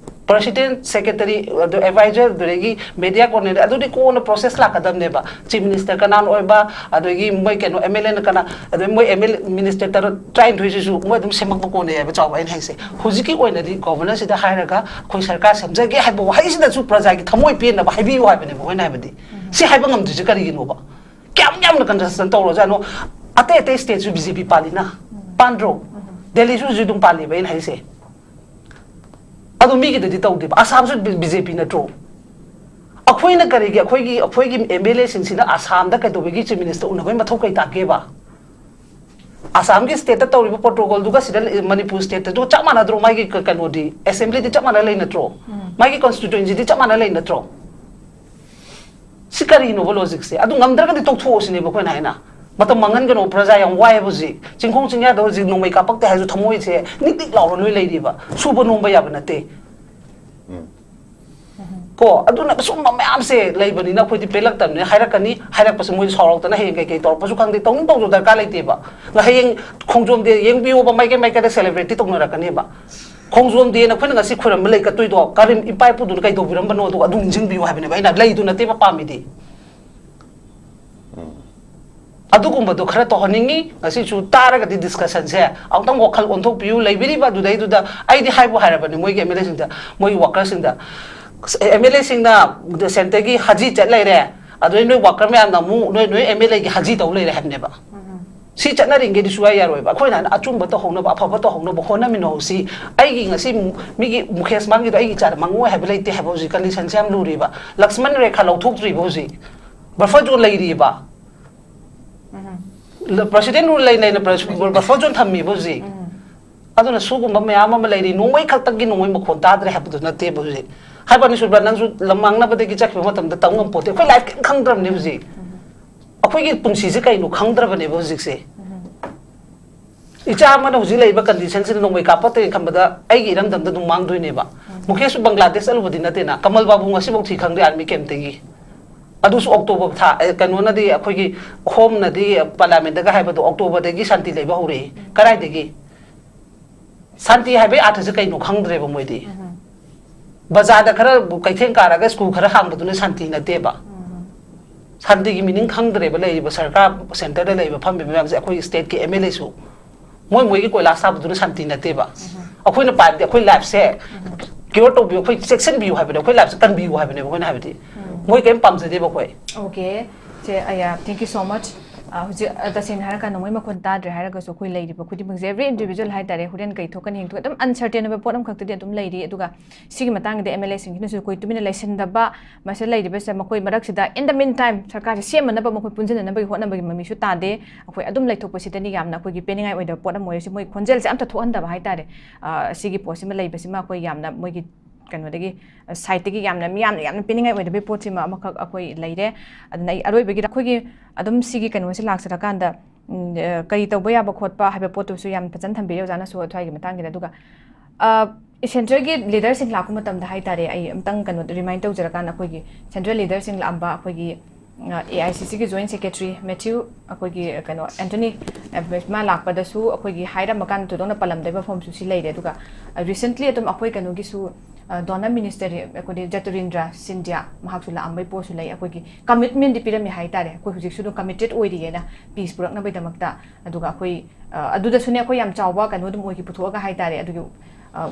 ꯄ꯭ꯔꯁꯤꯗꯦꯟꯠ, ꯁꯦꯀ꯭ꯔꯦꯇꯔꯤ, ꯑꯗꯨ ꯑꯦꯗꯚꯥꯏꯖꯔ, ꯑꯗꯨꯗꯒꯤ ꯃꯦꯗꯤꯌꯥ ꯀꯣꯑꯣꯔꯗꯤꯅꯦꯇꯔ, ꯑꯗꯨꯗꯤ ꯀꯣꯟꯅ ꯄ꯭ꯔꯣꯁꯦꯁ ꯂꯥꯛꯀꯗꯕꯅꯦꯕ꯫ ꯆꯤꯐ ꯃꯤꯅꯤꯁꯇꯔ ꯀꯅꯥꯅ ꯑꯣꯏꯕ, ꯑꯗꯒꯤ ꯃꯣꯏ ꯀꯩꯅꯣ ꯑꯦꯝ ꯑꯦꯜ ꯑꯦꯅ ꯀꯅꯥ, ꯑꯗꯩ ꯃꯣꯏ ꯑꯦꯝ ꯑꯦꯜ ꯑꯦ ꯃꯤꯅꯤꯁꯇꯔ ꯇꯔꯥ-, ꯇꯔꯥꯅꯤꯊꯣꯏꯁꯤꯁꯨ ꯃꯣꯏ ꯑꯗꯨꯝ ꯁꯦꯝꯃꯛꯄ ꯀꯣꯟꯅꯩ ꯍꯥꯏꯕ ꯆꯥꯎꯕ ꯑꯩꯅ ꯍꯥꯏꯁꯦ꯫ ꯍꯧꯖꯤꯛꯀꯤ ꯑꯣꯏꯅꯗꯤ ꯒꯣꯕꯔꯅꯔꯁꯤꯗ ꯍꯥꯏꯔꯒ ꯑꯩꯈꯣꯏ ꯁꯔꯀꯥꯔ ꯁꯦꯝꯖꯒꯦ ꯍꯥꯏꯕ ꯋꯥꯍꯩꯁꯤꯗꯁꯨ ꯄ꯭ꯔꯖꯥꯒꯤ ꯊꯃꯣꯏ ꯄꯦꯟꯅꯕ ꯍꯥꯏꯕꯤꯌꯨ ꯍꯥꯏꯕꯅꯦꯕ ꯑꯩꯈꯣꯏꯅ ꯍꯥꯏꯕꯗꯤ꯫ ꯁꯤ ꯍꯥꯏꯕ ꯉꯝꯗ꯭ꯔꯤꯁꯦ ꯀꯔꯤꯒꯤꯅꯣꯕ? ꯀꯌꯥꯝ ꯌꯥꯝꯅ ꯀꯟꯖꯦꯁꯟ ꯇꯧꯔꯖꯥꯠꯅꯣ? ꯑꯇꯩ ꯑꯇꯩ ꯁ꯭ꯇꯦꯠꯁꯨ ꯕꯤ ꯖꯦ ꯄꯤ ꯄꯥꯜꯂꯤꯅ, ꯄꯥꯟꯗ꯭ꯔꯣ? ꯗꯦꯜꯂꯤꯁꯨ ꯍꯧꯖꯤꯛ ꯑꯗꯨꯝ ꯄꯥꯜꯂꯤꯕ ꯑꯩꯅ ꯍꯥꯏꯁꯦ꯫ ꯑꯗꯣ ꯃꯤꯒꯤꯗꯗꯤ ꯇꯧꯗꯦꯕ꯫ ꯑꯁꯥꯝꯁꯨ ꯕꯤ-, ꯕꯤ ꯖꯦ ꯄꯤ ꯅꯠꯇ꯭ꯔꯣ? ꯑꯩꯈꯣꯏꯅ ꯀꯔꯤꯒꯤ ꯑꯩꯈꯣꯏꯒꯤ, ꯑꯩꯈꯣꯏꯒꯤ ꯑꯦꯝ ꯑꯦꯜ ꯑꯦꯁꯤꯡꯁꯤꯅ ꯑꯁꯥꯝꯗ ꯀꯩꯗꯧꯕꯒꯤ ꯆꯤꯐ ꯃꯤꯅꯤꯁꯇꯔ ꯎꯅꯕꯒꯤ ꯃꯊꯧ ꯀꯩ ꯇꯥꯒꯦꯕ? ꯑꯁꯥꯝꯒꯤ ꯁ꯭ꯇꯦꯠꯇ ꯇꯧꯔꯤꯕ ꯄ꯭ꯔꯣꯇꯣꯀꯣꯜꯗꯨꯒ ꯁꯤꯗ ꯂꯩ-, ꯃꯅꯤꯄꯨꯔ ꯁ꯭ꯇꯦꯠꯇꯁꯨ ꯆꯞ ꯃꯥꯟꯅꯗ꯭ꯔꯣ? ꯃꯥꯒꯤ ꯀ-, ꯀꯩꯅꯣꯗꯤ, ꯑꯦꯁꯦꯝꯕ꯭ꯂꯤꯗꯤ ꯆꯞ ꯃꯥꯟꯅ ꯂꯩ ꯅꯠꯇ꯭ꯔꯣ? ꯃꯥꯒꯤ ꯀꯣꯟꯁꯇꯤꯇ꯭ꯋꯦꯟꯁꯤꯗꯤ ꯆꯞ ꯃꯥꯟꯅ ꯂꯩ ꯅꯠꯇ꯭ꯔꯣ? ꯁꯤ ꯀꯔꯤꯅꯣꯕ ꯂꯣꯖꯤꯛꯁꯦ? ꯑꯗꯨ ꯉꯝꯗ꯭ꯔꯒꯗꯤ ꯇꯣꯛꯊꯣꯛꯑꯣ ꯁꯤꯅꯦꯕ ꯑꯩꯈꯣꯏꯅ ꯍꯥꯏꯅ꯫ ꯃꯇꯝ ꯃꯥꯡꯍꯟꯒꯅꯣ, ꯄ꯭ꯔꯖꯥ ꯌꯥꯝ ꯋꯥꯏꯑꯦꯕ ꯍꯧꯖꯤꯛ꯫ ꯆꯤꯡꯈꯣꯡ ꯆꯤꯡꯌꯥꯗ ꯍꯧꯖꯤꯛ ꯅꯣꯡꯃꯩ ꯀꯥꯞꯄꯛꯇꯦ ꯍꯥꯏꯔꯁꯨ ꯊꯃꯣꯏꯁꯦ ꯅꯤꯛ ꯅꯤꯛ ꯂꯥꯎꯔ ꯂꯣꯏ ꯂꯩꯔꯤꯕ꯫ ꯁꯨꯕ ꯅꯣꯝꯕ ꯌꯥꯕ ꯅꯠꯇꯦ꯫ ꯎꯝ꯫ ꯀꯣ, ꯑꯗꯨꯅ ꯁꯨꯝꯕ ꯃꯌꯥꯝꯁꯦ ꯂꯩꯕꯅꯤꯅ ꯑꯩꯈꯣꯏꯗꯤ ꯄꯦꯜꯂꯛꯇꯕꯅꯤꯅ ꯍꯥꯏꯔꯛꯀꯅꯤ꯫ ꯍꯥꯏꯔꯛꯄꯁꯦ ꯃꯣꯏ ꯁꯥꯎꯔꯛꯇꯅ ꯍꯌꯦꯡ ꯀꯩꯀꯩ ꯇꯧꯔꯛꯄꯁꯨ ꯈꯪꯗꯦ, ꯇꯧꯅꯤꯡ ꯇꯧꯖꯧ ꯗꯔꯀꯥꯔ ꯂꯩꯇꯦꯕ꯫ ꯍꯌꯦꯡ ꯈꯣꯡꯖꯣꯝ ꯗꯦ ꯌꯦꯡꯕꯤꯌꯣꯕ, ꯃꯥꯏꯀꯩ ꯃꯥꯏꯀꯩꯗ ꯁꯦꯂꯦꯕ꯭ꯔꯦꯠꯇꯤ ꯇꯧꯅꯔꯛꯀꯅꯦꯕ꯫ ꯈꯣꯡꯖꯣꯝ ꯗꯦꯅ ꯑꯩꯈꯣꯏꯅ ꯉꯁꯤ ꯈꯣꯏꯔꯝꯕ ꯂꯩ ꯀꯠꯇꯣꯏꯗꯣ ꯀꯔꯤꯝ ꯏꯄꯥ ꯏꯄꯨꯗꯨꯅ ꯀꯩꯗꯧꯕꯤꯔꯝꯕꯅꯣ, ꯑꯗꯨꯒ ꯑꯗꯨ ꯅꯤꯡꯁꯤꯡꯕꯤꯌꯨ ꯍꯥꯏꯕꯅꯦꯕ꯫ ꯑꯩꯅ ꯂꯩꯗꯨ ꯅꯠꯇꯦꯕ ꯄꯥꯝꯃꯤꯗꯤ꯫ ꯎꯝ꯫ ꯑꯗꯨꯒꯨꯝꯕꯗꯣ ꯈꯔ ꯇꯧꯍꯟꯅꯤꯡꯉꯤ꯫ ꯉꯁꯤꯁꯨ ꯇꯥꯔꯒꯗꯤ discussionꯁꯦ ꯑꯃꯨꯛꯇꯪ ꯋꯥꯈꯜ ꯑꯣꯟꯊꯣꯛꯄꯤꯌꯨ꯫ ꯂꯩꯕꯤꯔꯤꯕ ꯑꯗꯨꯗꯩꯗꯨꯗ ꯑꯩꯗꯤ ꯍꯥꯏꯕꯨ ꯍꯥꯏꯔꯕꯅꯤ ꯃꯣꯏꯒꯤ MLAꯁꯤꯡꯗ, ꯃꯣꯏꯒꯤ workerꯁꯤꯡꯗ, MLAꯁꯤꯡꯅ centreꯒꯤ ꯍꯖꯤ ꯆꯠ ꯂꯩꯔꯦ, ꯑꯗꯨꯗꯩ ꯅꯣꯏ worker ꯃꯌꯥꯝꯅ ꯑꯃꯨꯛ ꯅꯣꯏ, ꯅꯣꯏ MLAꯒꯤ ꯍꯖꯤ ꯇꯧ ꯂꯩꯔꯦ ꯍꯥꯏꯕꯅꯦꯕ꯫ ꯁꯤ ꯆꯠꯅꯔꯤꯉꯩꯗꯤ ꯁꯨꯡꯌꯥ ꯌꯥꯔꯣꯏꯕ꯫ ꯑꯩꯈꯣꯏꯅ ꯍꯥꯏꯅ ꯑꯆꯨꯝꯕ ꯇꯧꯍꯧꯅꯕ, ꯑꯐꯕ ꯇꯧꯍꯧꯅꯕ ꯍꯣꯠꯅꯃꯤꯟꯅꯍꯧꯁꯤ꯫ ꯑꯩꯒꯤ ꯉꯁꯤ ꯃꯤꯒꯤ ꯃꯨꯀꯦꯁ ꯃꯥꯡꯈꯤꯗꯣ ꯑꯩꯒꯤ ꯏꯆꯥꯗ ꯃꯥꯡꯉꯣꯏ ꯍꯥꯏꯕ ꯂꯩꯇꯦ ꯍꯥꯏꯕ ꯍꯧꯖꯤꯛ conditionꯁꯦ ꯌꯥꯝ ꯂꯨꯔꯤꯕ꯫ ꯂꯛꯁꯃꯟ ꯔꯦꯈꯥ ꯂꯧꯊꯣꯛꯇ꯭ꯔꯤꯕ ꯍꯧꯖꯤꯛ꯫ Buffer zone ꯂꯩꯔꯤꯕ꯫ President rule ꯂꯩ ꯂꯩꯅ buffer zone ꯊꯝꯃꯤꯕ ꯍꯧꯖꯤꯛ꯫ ꯑꯗꯨꯅ ꯁꯤꯒꯨꯝꯕ ꯃꯌꯥꯝ ꯑꯃ ꯂꯩꯔꯤ꯫ ꯅꯣꯡꯃꯩ ꯈꯛꯇꯒꯤ ꯅꯣꯡꯃꯩ ꯃꯈꯣꯟ ꯇꯥꯗ꯭ꯔꯦ ꯍꯥꯏꯕꯗꯨ ꯅꯠꯇꯦꯕ ꯍꯧꯖꯤꯛ꯫ ꯍꯥꯏꯕꯅꯤ ꯁꯨꯕ꯭ꯔꯥ, ꯅꯪꯁꯨ ꯂꯝ ꯃꯥꯡꯅꯕꯗꯒꯤ ꯆꯠꯈꯤꯕ ꯃꯇꯝꯗ ꯇꯝ ꯉꯝꯄꯣꯠꯇꯦ꯫ ꯑꯩꯈꯣꯏ life ꯀꯩꯝ ꯈꯪꯗ꯭ꯔꯕꯅꯦ ꯍꯧꯖꯤꯛ꯫ ꯑꯩꯈꯣꯏꯒꯤ ꯄꯨꯟꯁꯤꯁꯦ ꯀꯩꯅꯣ ꯈꯪꯗ꯭ꯔꯕꯅꯦꯕ ꯍꯧꯖꯤꯛꯁꯦ꯫ ꯏꯆꯥ ꯑꯃꯅ ꯍꯧꯖꯤꯛ ꯂꯩꯔꯤꯕ conditionꯁꯤꯗ ꯅꯣꯡꯃꯩ ꯀꯥꯞꯄꯛꯇ꯭ꯔꯦꯅ ꯈꯟꯕꯗ ꯑꯩꯒꯤ ꯏꯔꯝꯗꯝꯗ ꯑꯗꯨꯝ ꯃꯥꯡꯗꯣꯏꯅꯦꯕ꯫ ꯃꯨꯀꯦꯁꯁꯨ ꯕꯪꯒ꯭ꯂꯥꯗꯦꯁ ꯆꯠꯂꯨꯕꯗꯤ ꯅꯠꯇꯦꯅ, ꯀꯃꯜ ꯕꯥꯕꯨ ꯉꯁꯤꯐꯥꯎ ꯊꯤ ꯈꯪꯗꯦ army campꯇꯒꯤ꯫ ꯑꯗꯨꯁꯨ October ꯊꯥ, ꯑꯦ, ꯀꯩꯅꯣꯅꯗꯤ, ꯑꯩꯈꯣꯏꯒꯤ homeꯅꯗꯤ, parliamentꯇꯒ ꯍꯥꯏꯕꯗꯣ Octoberꯗꯒꯤ ꯁꯥꯟꯇꯤ ꯂꯩꯕ ꯍꯧꯔꯛꯏ꯫ ꯀꯗꯥꯏꯗꯒꯤ? ꯁꯥꯟꯇꯤ ꯍꯥꯏꯕꯒꯤ ꯑꯥꯔꯊꯁꯦ ꯀꯩꯅꯣ ꯈꯪꯗ꯭ꯔꯦꯕ ꯃꯣꯏꯗꯤ꯫ ꯕꯖꯥꯔꯗ ꯈꯔ ꯀꯩꯊꯦꯜ ꯀꯥꯔꯒ school ꯈꯔ ꯍꯥꯡꯕꯗꯨꯅ ꯁꯥꯟꯇꯤ ꯅꯠꯇꯦꯕ꯫ ꯁꯥꯟꯇꯤꯒꯤ meaning ꯈꯪꯗ꯭ꯔꯦꯕ ꯂꯩꯔꯤꯕ ꯁꯔꯀꯥꯔ centreꯗ ꯂꯩꯔꯤꯕ ꯐꯝꯃꯤꯕ ꯃꯌꯥꯝꯁꯦ, ꯑꯩꯈꯣꯏ stateꯀꯤ MLAꯁꯨ꯫ ꯃꯣꯏ ꯃꯣꯏꯒꯤ ꯀꯣꯏꯂꯥꯁ ꯊꯥꯕꯗꯨꯅ ꯁꯥꯟꯇꯤ ꯅꯠꯇꯦꯕ꯫ ꯑꯩꯈꯣꯏꯅ ꯄꯥꯝꯗꯤ ꯑꯩꯈꯣꯏ lifeꯁꯦ care ꯇꯧꯕꯤꯌꯨ, ꯑꯩꯈꯣꯏ ꯆꯦꯛꯁꯤꯟꯕꯤꯌꯨ ꯍꯥꯏꯕꯅꯦ, ꯑꯩꯈꯣꯏ lifeꯁꯦ ꯀꯟꯕꯤꯌꯨ ꯍꯥꯏꯕꯅꯦꯕ ꯑꯩꯈꯣꯏꯅ ꯍꯥꯏꯕꯗꯤ꯫ ꯃꯣꯏ ꯀꯔꯤꯝ ꯄꯥꯝꯖꯗꯦꯕ ꯑꯩꯈꯣꯏ꯫ Okay, ꯁꯦ, ꯑꯌꯥ, thank you so much꯫ ꯑ, ꯍꯧꯖꯤꯛ, ꯑ, ꯇꯁꯦꯡꯅ ꯍꯥꯏꯔꯀꯥꯟꯗ ꯃꯣꯏ ꯃꯈꯣꯟ ꯇꯥꯗ꯭ꯔꯦ ꯍꯥꯏꯔꯒꯁꯨ ꯑꯩꯈꯣꯏ ꯂꯩꯔꯤꯕ ꯈꯨꯗꯤꯡꯃꯛꯁꯦ, every individual ꯍꯥꯏꯇꯥꯔꯦ, ꯍꯣꯔꯦꯟ ꯀꯩ ꯊꯣꯛꯀꯅꯤ ꯍꯌꯦꯡ ꯊꯣꯛꯀꯅꯤ, ꯑꯗꯨꯝ uncertain ꯑꯣꯏꯕ ꯄꯣꯠ ꯑꯃꯈꯛꯇꯗꯤ ꯑꯗꯨꯝ ꯂꯩꯔꯤ꯫ ꯑꯗꯨꯒ ꯁꯤꯒꯤ ꯃꯇꯥꯡꯗꯗꯤ MLAꯁꯤꯡꯁꯤꯅꯁꯨ ꯑꯩꯈꯣꯏ ꯇꯨꯃꯤꯟꯅ ꯂꯩꯁꯤꯟꯗꯕ, ꯃꯁꯤꯗ ꯂꯩꯔꯤꯕꯁꯦ ꯃꯈꯣꯏ ꯃꯔꯛꯁꯤꯗ in the meantime ꯁꯔꯀꯥꯔꯁꯦ ꯁꯦꯝꯅꯅꯕ ꯃꯈꯣꯏ ꯄꯨꯟꯁꯤꯟꯅꯅꯕꯒꯤ ꯍꯣꯠꯅꯕꯒꯤ ꯃꯃꯤꯁꯨ ꯇꯥꯗꯦ꯫ ꯑꯩꯈꯣꯏ ꯑꯗꯨꯝ ꯂꯩꯊꯣꯛꯄꯁꯤꯗꯅꯤ ꯌꯥꯝꯅ ꯑꯩꯈꯣꯏꯒꯤ ꯄꯦꯟꯅꯤꯡꯉꯥꯏ ꯑꯣꯏꯗꯕ ꯄꯣꯠ ꯑꯃ ꯑꯣꯏꯔꯤꯁꯦ꯫ ꯃꯣꯏ ꯈꯣꯟꯖꯦꯜꯁꯦ ꯑꯝꯇ ꯊꯣꯛꯍꯟꯗꯕ ꯍꯥꯏꯇꯥꯔꯦ꯫ ꯑ, ꯁꯤꯒꯤ ꯄꯣꯠꯁꯤꯃ ꯂꯩꯕꯁꯤꯃ ꯑꯩꯈꯣꯏ ꯌꯥꯝꯅ ꯃꯣꯏꯒꯤ ꯀꯩꯅꯣꯗꯒꯤ, ꯑ, sideꯇꯒꯤ ꯌꯥꯝꯅ, ꯃꯤꯌꯥꯝꯅ ꯌꯥꯝꯅ ꯄꯦꯟꯅꯤꯡꯉꯥꯏ ꯑꯣꯏꯗꯕꯒꯤ ꯄꯣꯠꯁꯤꯃ ꯑꯃꯈꯛ ꯑꯩꯈꯣꯏ ꯂꯩꯔꯦ꯫ ꯑꯗꯨꯅ ꯑꯩ ꯑꯔꯣꯏꯕꯒꯤꯗ ꯑꯩꯈꯣꯏꯒꯤ ꯑꯗꯨꯝ ꯁꯤꯒꯤ ꯀꯩꯅꯣꯁꯦ ꯂꯥꯛꯆꯔꯀꯥꯟꯗ, ꯎꯝ, ꯑ, ꯀꯔꯤ ꯇꯧꯕ ꯌꯥꯕ ꯈꯣꯠꯄ ꯍꯥꯏꯕ ꯄꯣꯠꯇꯨꯁꯨ ꯌꯥꯝ ꯐꯖꯅ ꯊꯝꯕꯤꯔꯦ ꯑꯣꯖꯥꯅꯁꯨ ꯑꯗꯨꯋꯥꯏꯒꯤ ꯃꯇꯥꯡꯒꯤꯗ꯫ ꯑꯗꯨꯒ, ꯑ, centreꯒꯤ leaderꯁꯤꯡ ꯂꯥꯛꯄ ꯃꯇꯝꯗ ꯍꯥꯏꯇꯥꯔꯦ, ꯑꯩ ꯑꯝꯇꯪ ꯀꯩꯅꯣ remind ꯇꯧꯖꯔꯀꯥꯟꯗ, ꯑꯩꯈꯣꯏꯒꯤ central leaderꯁꯤꯡ ꯂꯥꯛꯑꯝꯕ ꯑꯩꯈꯣꯏꯒꯤ, ꯑꯦ ꯑꯥꯏ ꯁꯤ ꯁꯤꯒꯤ ꯖꯣꯏꯟ ꯁꯦꯀ꯭ꯔꯦꯇꯔꯤ ꯃꯦꯊ꯭ꯌꯨ, ꯑꯩꯈꯣꯏꯒꯤ ꯀꯩꯅꯣ ꯑꯦꯟꯊꯣꯅꯤ, ꯑ, ꯃꯥ ꯂꯥꯛꯄꯗꯁꯨ ꯑꯩꯈꯣꯏꯒꯤ ꯍꯥꯏꯔꯝꯕ ꯀꯥꯟꯗ ꯊꯣꯏꯗꯣꯛꯅ ꯄꯜꯂꯝꯗꯕ ꯃꯐꯝꯁꯨ ꯁꯤ ꯂꯩꯔꯦ꯫ ꯑꯗꯨꯒ ꯔꯤꯁꯦꯟꯠꯂꯤ ꯑꯗꯨꯝ ꯑꯩꯈꯣꯏ ꯀꯩꯅꯣꯒꯤꯁꯨ, ꯑ, ꯗꯣꯅꯔ ꯃꯤꯅꯤꯁꯇꯔ ꯑꯩꯈꯣꯏꯒꯤ ꯖꯇꯨꯔꯤꯟꯗ꯭ꯔ ꯁꯤꯟꯙ꯭ꯌꯥ ꯃꯍꯥꯛꯁꯨ ꯂꯥꯛꯑꯝꯕꯩ ꯄꯣꯠꯁꯨ ꯂꯩ꯫ ꯑꯩꯈꯣꯏꯒꯤ ꯀꯃꯤꯠꯃꯦꯟꯗꯤ ꯄꯤꯔꯝꯃꯤ ꯍꯥꯏꯇꯥꯔꯦ, ꯑꯩꯈꯣꯏ ꯍꯧꯖꯤꯛꯁꯨ ꯑꯗꯨꯝ ꯀꯃꯤꯇꯦꯠ ꯑꯣꯏꯔꯤꯌꯦꯅ ꯄꯤꯁ ꯄꯨꯔꯛꯅꯕꯒꯤꯗꯃꯛꯇ꯫ ꯑꯗꯨꯒ ꯑꯩꯈꯣꯏ, ꯑ, ꯑꯗꯨꯗꯁꯨꯅꯦ ꯑꯩꯈꯣꯏ ꯌꯥꯝ ꯆꯥꯎꯕ ꯀꯩꯅꯣ ꯑꯗꯨꯝ ꯑꯣꯏꯈꯤ ꯄꯨꯊꯣꯛꯑꯒ ꯍꯥꯏꯇꯥꯔꯦ꯫ ꯑꯗꯨꯒꯤ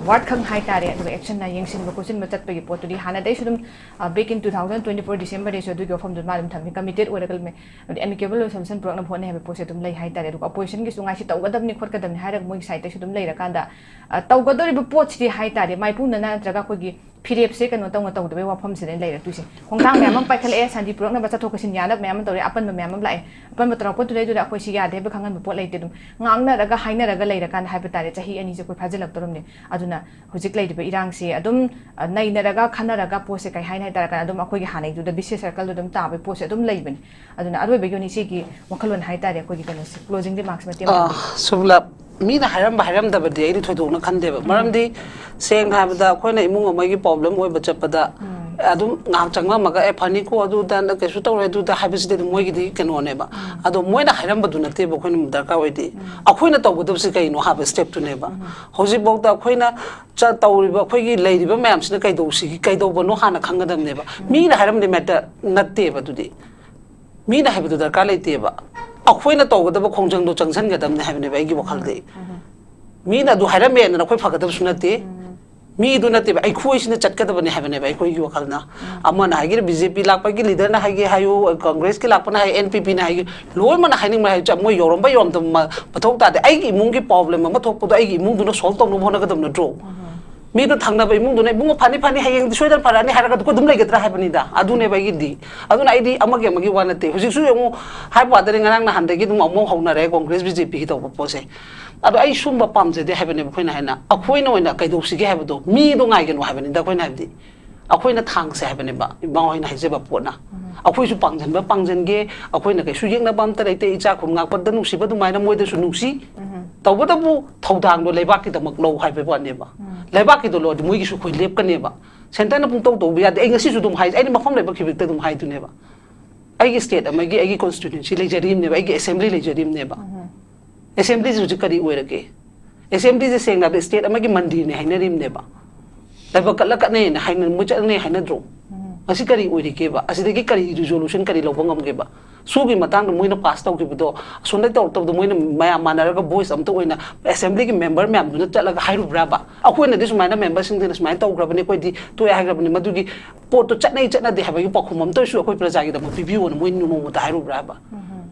ꯋꯥꯔꯗ ꯈꯛ ꯍꯥꯏꯇꯥꯔꯦ꯫ ꯑꯗꯨꯒ ꯑꯦꯛꯁꯟꯅ ꯌꯦꯡꯁꯤꯟꯕ ꯈꯣꯠꯆꯤꯟꯕ ꯆꯠꯄꯒꯤ ꯄꯣꯠꯇꯨꯗꯤ ꯍꯥꯟꯅꯗꯩꯁꯨ ꯑꯗꯨꯝ, ꯑ, back in two thousand twenty four December ꯗꯩꯁꯨ ꯑꯗꯨꯒꯤ ꯋꯥꯐꯝꯗꯨ ꯃꯥ ꯑꯗꯨꯝ ꯊꯝꯃꯤ, ꯀꯃꯤꯇꯦꯠ ꯑꯣꯏꯔꯒ ꯂꯩꯔꯝꯃꯦ꯫ ꯑꯗꯨꯗꯤ ꯑꯦꯃꯤꯀꯦꯕꯜ ꯁꯣꯂꯨꯁꯟ ꯄꯨꯔꯛꯅꯕ ꯍꯣꯠꯅꯩ ꯍꯥꯏꯕ ꯄꯣꯠꯁꯦ ꯑꯗꯨꯝ ꯂꯩ ꯍꯥꯏꯇꯥꯔꯦ꯫ ꯑꯗꯨꯒ ꯑꯣꯄꯣꯖꯤꯁꯟꯒꯤꯁꯨ ꯉꯥꯏꯁꯤ ꯇꯧꯒꯗꯕꯅꯤ ꯈꯣꯠꯀꯗꯕꯅꯤ ꯍꯥꯏꯔꯒ ꯃꯣꯏꯒꯤ ꯁꯥꯏꯗꯇꯩꯁꯨ ꯑꯗꯨꯝ ꯂꯩꯔꯀꯥꯟꯗ, ꯑ, ꯇꯧꯒꯗꯧꯔꯤꯕ ꯄꯣꯠꯁꯤꯗꯤ ꯍꯥꯏꯇꯥꯔꯦ, ꯃꯥꯏꯄꯨꯅꯅ ꯅꯠꯇ꯭ꯔꯒ ꯑꯩꯈꯣꯏꯒꯤ ꯐꯤꯔꯦꯞꯁꯦ ꯀꯩꯅꯣ ꯇꯧꯅ ꯇꯧꯗꯕꯩ ꯋꯥꯐꯝꯁꯤꯗ ꯂꯩꯔꯛꯇꯣꯏꯁꯦ꯫ ꯈꯣꯡꯊꯥꯡ ꯃꯌꯥꯝ ꯑꯃ ꯄꯥꯏꯈꯠꯂꯛꯑꯦ, ꯁꯥꯟꯇꯤ ꯄꯨꯔꯛꯅꯕ ꯆꯠꯊꯣꯛ ꯆꯠꯁꯤꯟ ꯌꯥꯅꯕ ꯃꯌꯥꯝ ꯑꯃ ꯇꯧꯔꯦ, ꯑꯄꯟꯕ ꯃꯌꯥꯝ ꯑꯃ ꯂꯥꯛꯑꯦ꯫ ꯑꯄꯟꯕ ꯇꯧꯔꯛꯄꯗꯨꯗꯩꯗꯨꯗ ꯑꯩꯈꯣꯏ ꯁꯤ ꯌꯥꯗꯦ ꯍꯥꯏꯕ ꯈꯪꯍꯟꯕ ꯄꯣꯠ ꯂꯩꯇꯦ꯫ ꯑꯗꯨꯝ ꯉꯥꯡꯅꯔꯒ ꯍꯥꯏꯅꯔꯒ ꯂꯩꯔꯀꯥꯟꯗ ꯍꯥꯏꯕ ꯇꯥꯔꯦ, ꯆꯍꯤ ꯑꯅꯤꯁꯦ ꯑꯩꯈꯣꯏ ꯐꯥꯖꯤꯜꯂꯛꯇꯧꯔꯝꯅꯦ꯫ ꯑꯗꯨꯅ ꯍꯧꯖꯤꯛ ꯂꯩꯔꯤꯕ ꯏꯔꯥꯡꯁꯦ ꯑꯗꯨꯝ, ꯑ, ꯅꯩꯅꯔꯒ ꯈꯟꯅꯔꯒ ꯄꯣꯠꯁꯦ ꯀꯩ ꯍꯥꯏꯅꯤ ꯍꯥꯏ ꯇꯥꯔꯀꯥꯟꯗ ꯑꯗꯨꯝ ꯑꯩꯈꯣꯏꯒꯤ ꯍꯥꯟꯅꯩꯗꯨꯗ vicious circle ꯗꯣ ꯑꯗꯨꯝ ꯇꯥꯕꯒꯤ ꯄꯣꯠꯁꯦ ꯑꯗꯨꯝ ꯂꯩꯕꯅꯤ꯫ ꯑꯗꯨꯅ ꯑꯔꯣꯏꯕꯒꯤ ꯑꯣꯏꯅ ꯏꯆꯦꯒꯤ ꯋꯥꯈꯜꯂꯣꯟ ꯍꯥꯏ ꯇꯥꯔꯦ ꯑꯩꯈꯣꯏꯒꯤ ꯀꯩꯅꯣꯁꯦ, closing remarks ꯃꯇꯦꯛ ꯑꯃ ꯑ, ꯊꯝꯕꯤꯌꯨ꯫ ꯁꯨꯞꯂꯞ, ꯃꯤꯅ ꯍꯥꯏꯔꯝꯕ ꯍꯥꯏꯔꯝꯗꯕꯗꯤ ꯑꯩꯗꯤ ꯊꯣꯏꯗꯣꯛꯅ ꯈꯟꯗꯦꯕ꯫ ꯎꯝ꯫ ꯃꯔꯝꯗꯤ ꯁꯦꯡꯅ ꯍꯥꯏꯕꯗ ꯑꯩꯈꯣꯏꯅ ꯏꯃꯨꯡ ꯑꯃꯒꯤ problem ꯑꯣꯏꯕ ꯆꯠꯄꯗ ꯎꯝ꯫ ꯑꯗꯨꯝ ꯉꯥꯏꯍꯥꯛ ꯆꯪꯉꯝꯃꯒ, "ꯑꯦ, ꯐꯅꯤꯀꯣ, ꯑꯗꯨ ꯗ ꯀꯩꯁꯨ ꯇꯧꯔꯣꯏ, ꯑꯗꯨ ꯗ" ꯍꯥꯏꯕꯁꯤꯗꯤ ꯑꯗꯨꯝ ꯃꯣꯏꯒꯤꯗꯤ ꯀꯩꯅꯣꯅꯦꯕ꯫ ꯎꯝ꯫ ꯑꯗꯣ ꯃꯣꯏꯅ ꯍꯥꯏꯔꯝꯕꯗꯨ ꯅꯠꯇꯦꯕ ꯑꯩꯈꯣꯏꯅ ꯗꯔꯀꯥꯔ ꯑꯣꯏꯗꯤ꯫ ꯎꯝ꯫ ꯑꯩꯈꯣꯏꯅ ꯇꯧꯒꯗꯕꯁꯤ ꯀꯩꯅꯣ ꯍꯥꯏꯕ step ꯇꯨꯅꯦꯕ꯫ ꯎꯝ꯫ ꯍꯧꯖꯤꯛꯐꯥꯎꯗ ꯑꯩꯈꯣꯏꯅ ꯆ-, ꯇꯧꯔꯤꯕ ꯑꯩꯈꯣꯏꯒꯤ ꯂꯩꯔꯤꯕ ꯃꯌꯥꯝꯁꯤꯅ ꯀꯩꯗꯧꯁꯤꯒꯦ, ꯀꯩꯗꯧꯕꯅꯣ ꯍꯥꯟꯅ ꯈꯪꯒꯗꯕꯅꯦꯕ꯫ ꯎꯝ꯫ ꯃꯤꯅ ꯍꯥꯏꯔꯝꯕꯗꯤ matter ꯅꯠꯇꯦꯕ ꯑꯗꯨꯗꯤ꯫ ꯃꯤꯅ ꯍꯥꯏꯕꯗꯨ ꯗꯔꯀꯥꯔ ꯂꯩꯇꯦꯕ꯫ ꯑꯩꯈꯣꯏꯅ ꯇꯧꯒꯗꯕ ꯈꯣꯡꯖꯪꯗꯣ ꯆꯪꯁꯤꯟꯒꯗꯕꯅꯦ ꯍꯥꯏꯕꯅꯦꯕ ꯑꯩꯒꯤ ꯋꯥꯈꯜꯗꯤ꯫ ꯎꯝ꯫ ꯃꯤꯅ ꯑꯗꯨ ꯍꯥꯏꯔꯝꯃꯦꯅ ꯑꯩꯈꯣꯏ ꯐꯒꯗꯕꯁꯨ ꯅꯠꯇꯦ꯫ ꯎꯝ꯫ ꯃꯤꯗꯨ ꯅꯠꯇꯦꯕ, ꯑꯩꯈꯣꯏꯁꯤꯅ ꯆꯠꯀꯗꯕꯅꯦ ꯍꯥꯏꯕꯅꯦꯕ ꯑꯩꯈꯣꯏꯒꯤ ꯋꯥꯈꯜꯅ꯫ ꯎꯝ꯫ ꯑꯃꯅ ꯍꯥꯏꯒꯦꯔꯥ, ꯕꯤ ꯖꯦ ꯄꯤ ꯂꯥꯛꯄꯒꯤ ꯂꯤꯗꯔꯅ ꯍꯥꯏꯒꯦ ꯍꯥꯏꯌꯨ, ꯀꯪꯒ꯭ꯔꯦꯁꯀꯤ ꯂꯥꯛꯄꯅ ꯍꯥꯏ, ꯑꯦꯟ ꯄꯤ ꯄꯤꯅ ꯍꯥꯏꯒꯦ, ꯂꯣꯏꯅꯃꯛꯅ ꯍꯥꯏꯅꯤꯡꯕ ꯍꯥꯏꯌꯨ, ꯃꯣꯏ ꯌꯧꯔꯝꯕ ꯌꯧꯔꯝꯗꯕ ꯃ-, ꯃꯊꯧ ꯇꯥꯗꯦ꯫ ꯑꯩꯒꯤ ꯏꯃꯨꯡꯒꯤ problem ꯑꯃ ꯊꯣꯛꯄꯗꯣ ꯑꯩꯒꯤ ꯏꯃꯨꯡꯗꯨꯅ solve ꯇꯧꯅꯕ ꯍꯣꯠꯅꯒꯗꯕ ꯅꯠꯇ꯭ꯔꯣ? ꯎꯝ꯫ ꯃꯤꯗꯣ ꯊꯪꯅꯕ ꯏꯃꯨꯡꯗꯨꯅ, "ꯏꯕꯨꯡꯉꯣ, ꯐꯅꯤ, ꯐꯅꯤ, ꯍꯌꯦꯡꯗꯤ ꯁꯣꯏꯗꯅ ꯐꯔꯛꯑꯅꯤ" ꯍꯥꯏꯔꯒ ꯑꯗꯨꯝ ꯂꯩꯒꯗ꯭ꯔꯥ ꯍꯥꯏꯕꯅꯤꯗ꯫ ꯑꯗꯨꯅꯦꯕ ꯑꯩꯒꯤꯗꯤ꯫ ꯑꯗꯨꯅ ꯑꯩꯗꯤ ꯑꯃꯒꯤ ꯑꯃꯒꯤ ꯋꯥ ꯅꯠꯇꯦ꯫ ꯍꯧꯖꯤꯛꯁꯨ ꯌꯦꯡꯉꯨ, ꯍꯥꯏꯕ ꯋꯥꯗꯅꯤ, ꯉꯔꯥꯡ ꯅꯍꯥꯟꯗꯒꯤ ꯑꯗꯨꯝ ꯑꯃꯨꯛ ꯍꯧꯅꯔꯦ ꯀꯣꯡꯒ꯭ꯔꯦꯁ ꯕꯤ ꯖꯦ ꯄꯤꯒꯤ ꯇꯧꯕ ꯄꯣꯠꯁꯦ꯫ ꯑꯗꯣ ꯑꯩ ꯁꯨꯝꯕ ꯄꯥꯝꯖꯗꯦ ꯍꯥꯏꯕꯅꯦꯕ ꯑꯩꯈꯣꯏꯅ ꯍꯥꯏꯅ꯫ ꯑꯩꯈꯣꯏꯅ ꯑꯣꯏꯅ ꯀꯩꯗꯧꯁꯤꯒꯦ ꯍꯥꯏꯕꯗꯣ, ꯃꯤꯗꯣ ꯉꯥꯏꯒꯅꯨ ꯍꯥꯏꯕꯅꯤꯗ ꯑꯩꯈꯣꯏꯅ ꯍꯥꯏꯕꯗꯤ꯫ ꯑꯩꯈꯣꯏꯅ ꯊꯥꯡꯁꯦ ꯍꯥꯏꯕꯅꯦꯕ ꯏꯃꯥ ꯍꯣꯏꯅ ꯍꯥꯏꯖꯕ ꯄꯣꯠꯅ꯫ ꯎꯝ꯫ ꯑꯩꯈꯣꯏꯁꯨ ꯄꯥꯡꯖꯟꯕ ꯄꯥꯡꯖꯟꯒꯦ, ꯑꯩꯈꯣꯏꯅ ꯀꯩꯁꯨ ꯌꯦꯛꯅꯕ ꯑꯝꯇ ꯂꯩꯇꯦ, ꯏꯆꯥ ꯈꯨꯟ ꯉꯥꯛꯄꯗ ꯅꯨꯡꯁꯤꯕ ꯑꯗꯨꯃꯥꯏꯅ ꯃꯣꯏꯗꯁꯨ ꯅꯨꯡꯁꯤ꯫ ꯎꯝ꯫ ꯇꯧꯕꯇꯕꯨ ꯊꯧꯗꯥꯡꯗꯣ ꯂꯩꯕꯥꯛꯀꯤꯗꯃꯛ ꯂꯧ ꯍꯥꯏꯕꯒꯤ ꯋꯥꯅꯦꯕ꯫ ꯎꯝ꯫ ꯂꯩꯕꯥꯛꯀꯤꯗꯣ ꯂꯧꯔꯗꯤ ꯃꯣꯏꯒꯤꯁꯨ ꯑꯩꯈꯣꯏ ꯂꯦꯞꯀꯅꯦꯕ꯫ ꯁꯦꯟꯇꯔꯅ ꯄꯨꯡꯇꯧ ꯇꯧꯕ ꯌꯥꯗꯦ꯫ ꯑꯩ ꯉꯁꯤꯁꯨ ꯑꯗꯨꯝ ꯍꯥꯏ, ꯑꯩꯅ ꯃꯐꯝ ꯂꯩꯕ ꯈꯤꯕꯤꯛꯇ ꯑꯗꯨꯝ ꯍꯥꯏꯗꯨꯅꯦꯕ꯫ ꯑꯩꯒꯤ ꯁ꯭ꯇꯦꯠ ꯑꯃꯒꯤ ꯑꯩꯒꯤ ꯀꯣꯟꯁꯇꯤꯇ꯭ꯌꯨꯁꯟꯁꯤ ꯂꯩꯖꯔꯤꯕꯅꯦꯕ, ꯑꯩꯒꯤ ꯑꯦꯁꯦꯝꯕ꯭ꯂꯤ ꯂꯩꯖꯔꯤꯕꯅꯦꯕ꯫ ꯑꯦꯁꯦꯝꯕ꯭ꯂꯤꯁꯤ ꯍꯧꯖꯤꯛ ꯀꯔꯤ ꯑꯣꯏꯔꯒꯦ? ꯑꯦꯁꯦꯝꯕ꯭ꯂꯤꯁꯦ ꯁꯦꯡꯅ ꯍꯥꯏꯕꯗ ꯁ꯭ꯇꯦꯠ ꯑꯃꯒꯤ ꯃꯟꯗꯤꯔꯅꯦ ꯍꯥꯏꯅꯔꯤꯕꯅꯦꯕ꯫ ꯂꯥꯏꯕꯛ ꯀꯠꯂ ꯀꯠꯅꯩꯅ ꯍꯥꯏꯅ ꯃꯣꯏ ꯆꯠꯅꯩ ꯍꯥꯏꯅꯗ꯭ꯔꯣ? ꯉꯁꯤ ꯀꯔꯤ ꯑꯣꯏꯔꯤꯒꯦꯕ? ꯑꯁꯤꯗꯒꯤ ꯀꯔꯤ ꯔꯤꯖꯣꯂꯨꯁꯟ ꯀꯔꯤ ꯂꯧꯕ ꯉꯝꯒꯦꯕ? ꯁꯨꯒꯤ ꯃꯇꯥꯡꯗ ꯃꯣꯏꯅ ꯄꯥꯁ ꯇꯧꯈꯤꯕꯗꯣ, ꯑꯁꯣꯝꯗꯩ ꯇꯧꯔꯛꯇꯕꯗꯣ, ꯃꯣꯏꯅ ꯃꯌꯥꯝ ꯃꯥꯟꯅꯔꯒ ꯚꯣꯏꯁ ꯑꯝꯇ ꯑꯣꯏꯅ ꯑꯦꯁꯦꯝꯕ꯭ꯂꯤꯒꯤ ꯃꯦꯝꯕꯔ ꯃꯌꯥꯝꯗꯨꯅ ꯆꯠꯂꯒ ꯍꯥꯏꯔꯨꯕ꯭ꯔꯥꯕ? ꯑꯩꯈꯣꯏꯅꯗꯤ ꯁꯨꯃꯥꯏꯅ ꯃꯦꯝꯕꯔꯁꯤꯡꯁꯤꯅ ꯁꯨꯃꯥꯏꯅ ꯇꯧꯈ꯭ꯔꯕꯅꯤ, ꯑꯩꯈꯣꯏꯗꯤ ꯇꯣꯛꯑꯦ ꯍꯥꯏꯈ꯭ꯔꯕꯅꯤ, ꯃꯗꯨꯒꯤ ꯄꯣꯠꯇꯣ ꯆꯠꯅꯩ ꯆꯠꯅꯗꯦ ꯍꯥꯏꯕꯒꯤ ꯄꯥꯎꯈꯨꯝ ꯑꯝꯇ ꯑꯣꯏꯁꯨ ꯑꯩꯈꯣꯏ ꯄ꯭ꯔꯖꯥꯒꯤꯗꯃꯛ ꯄꯤꯕꯤꯌꯣꯅ ꯃꯣꯏ ꯅꯣꯡꯃꯇ ꯍꯥꯏꯔꯨꯕ꯭ꯔꯥꯕ?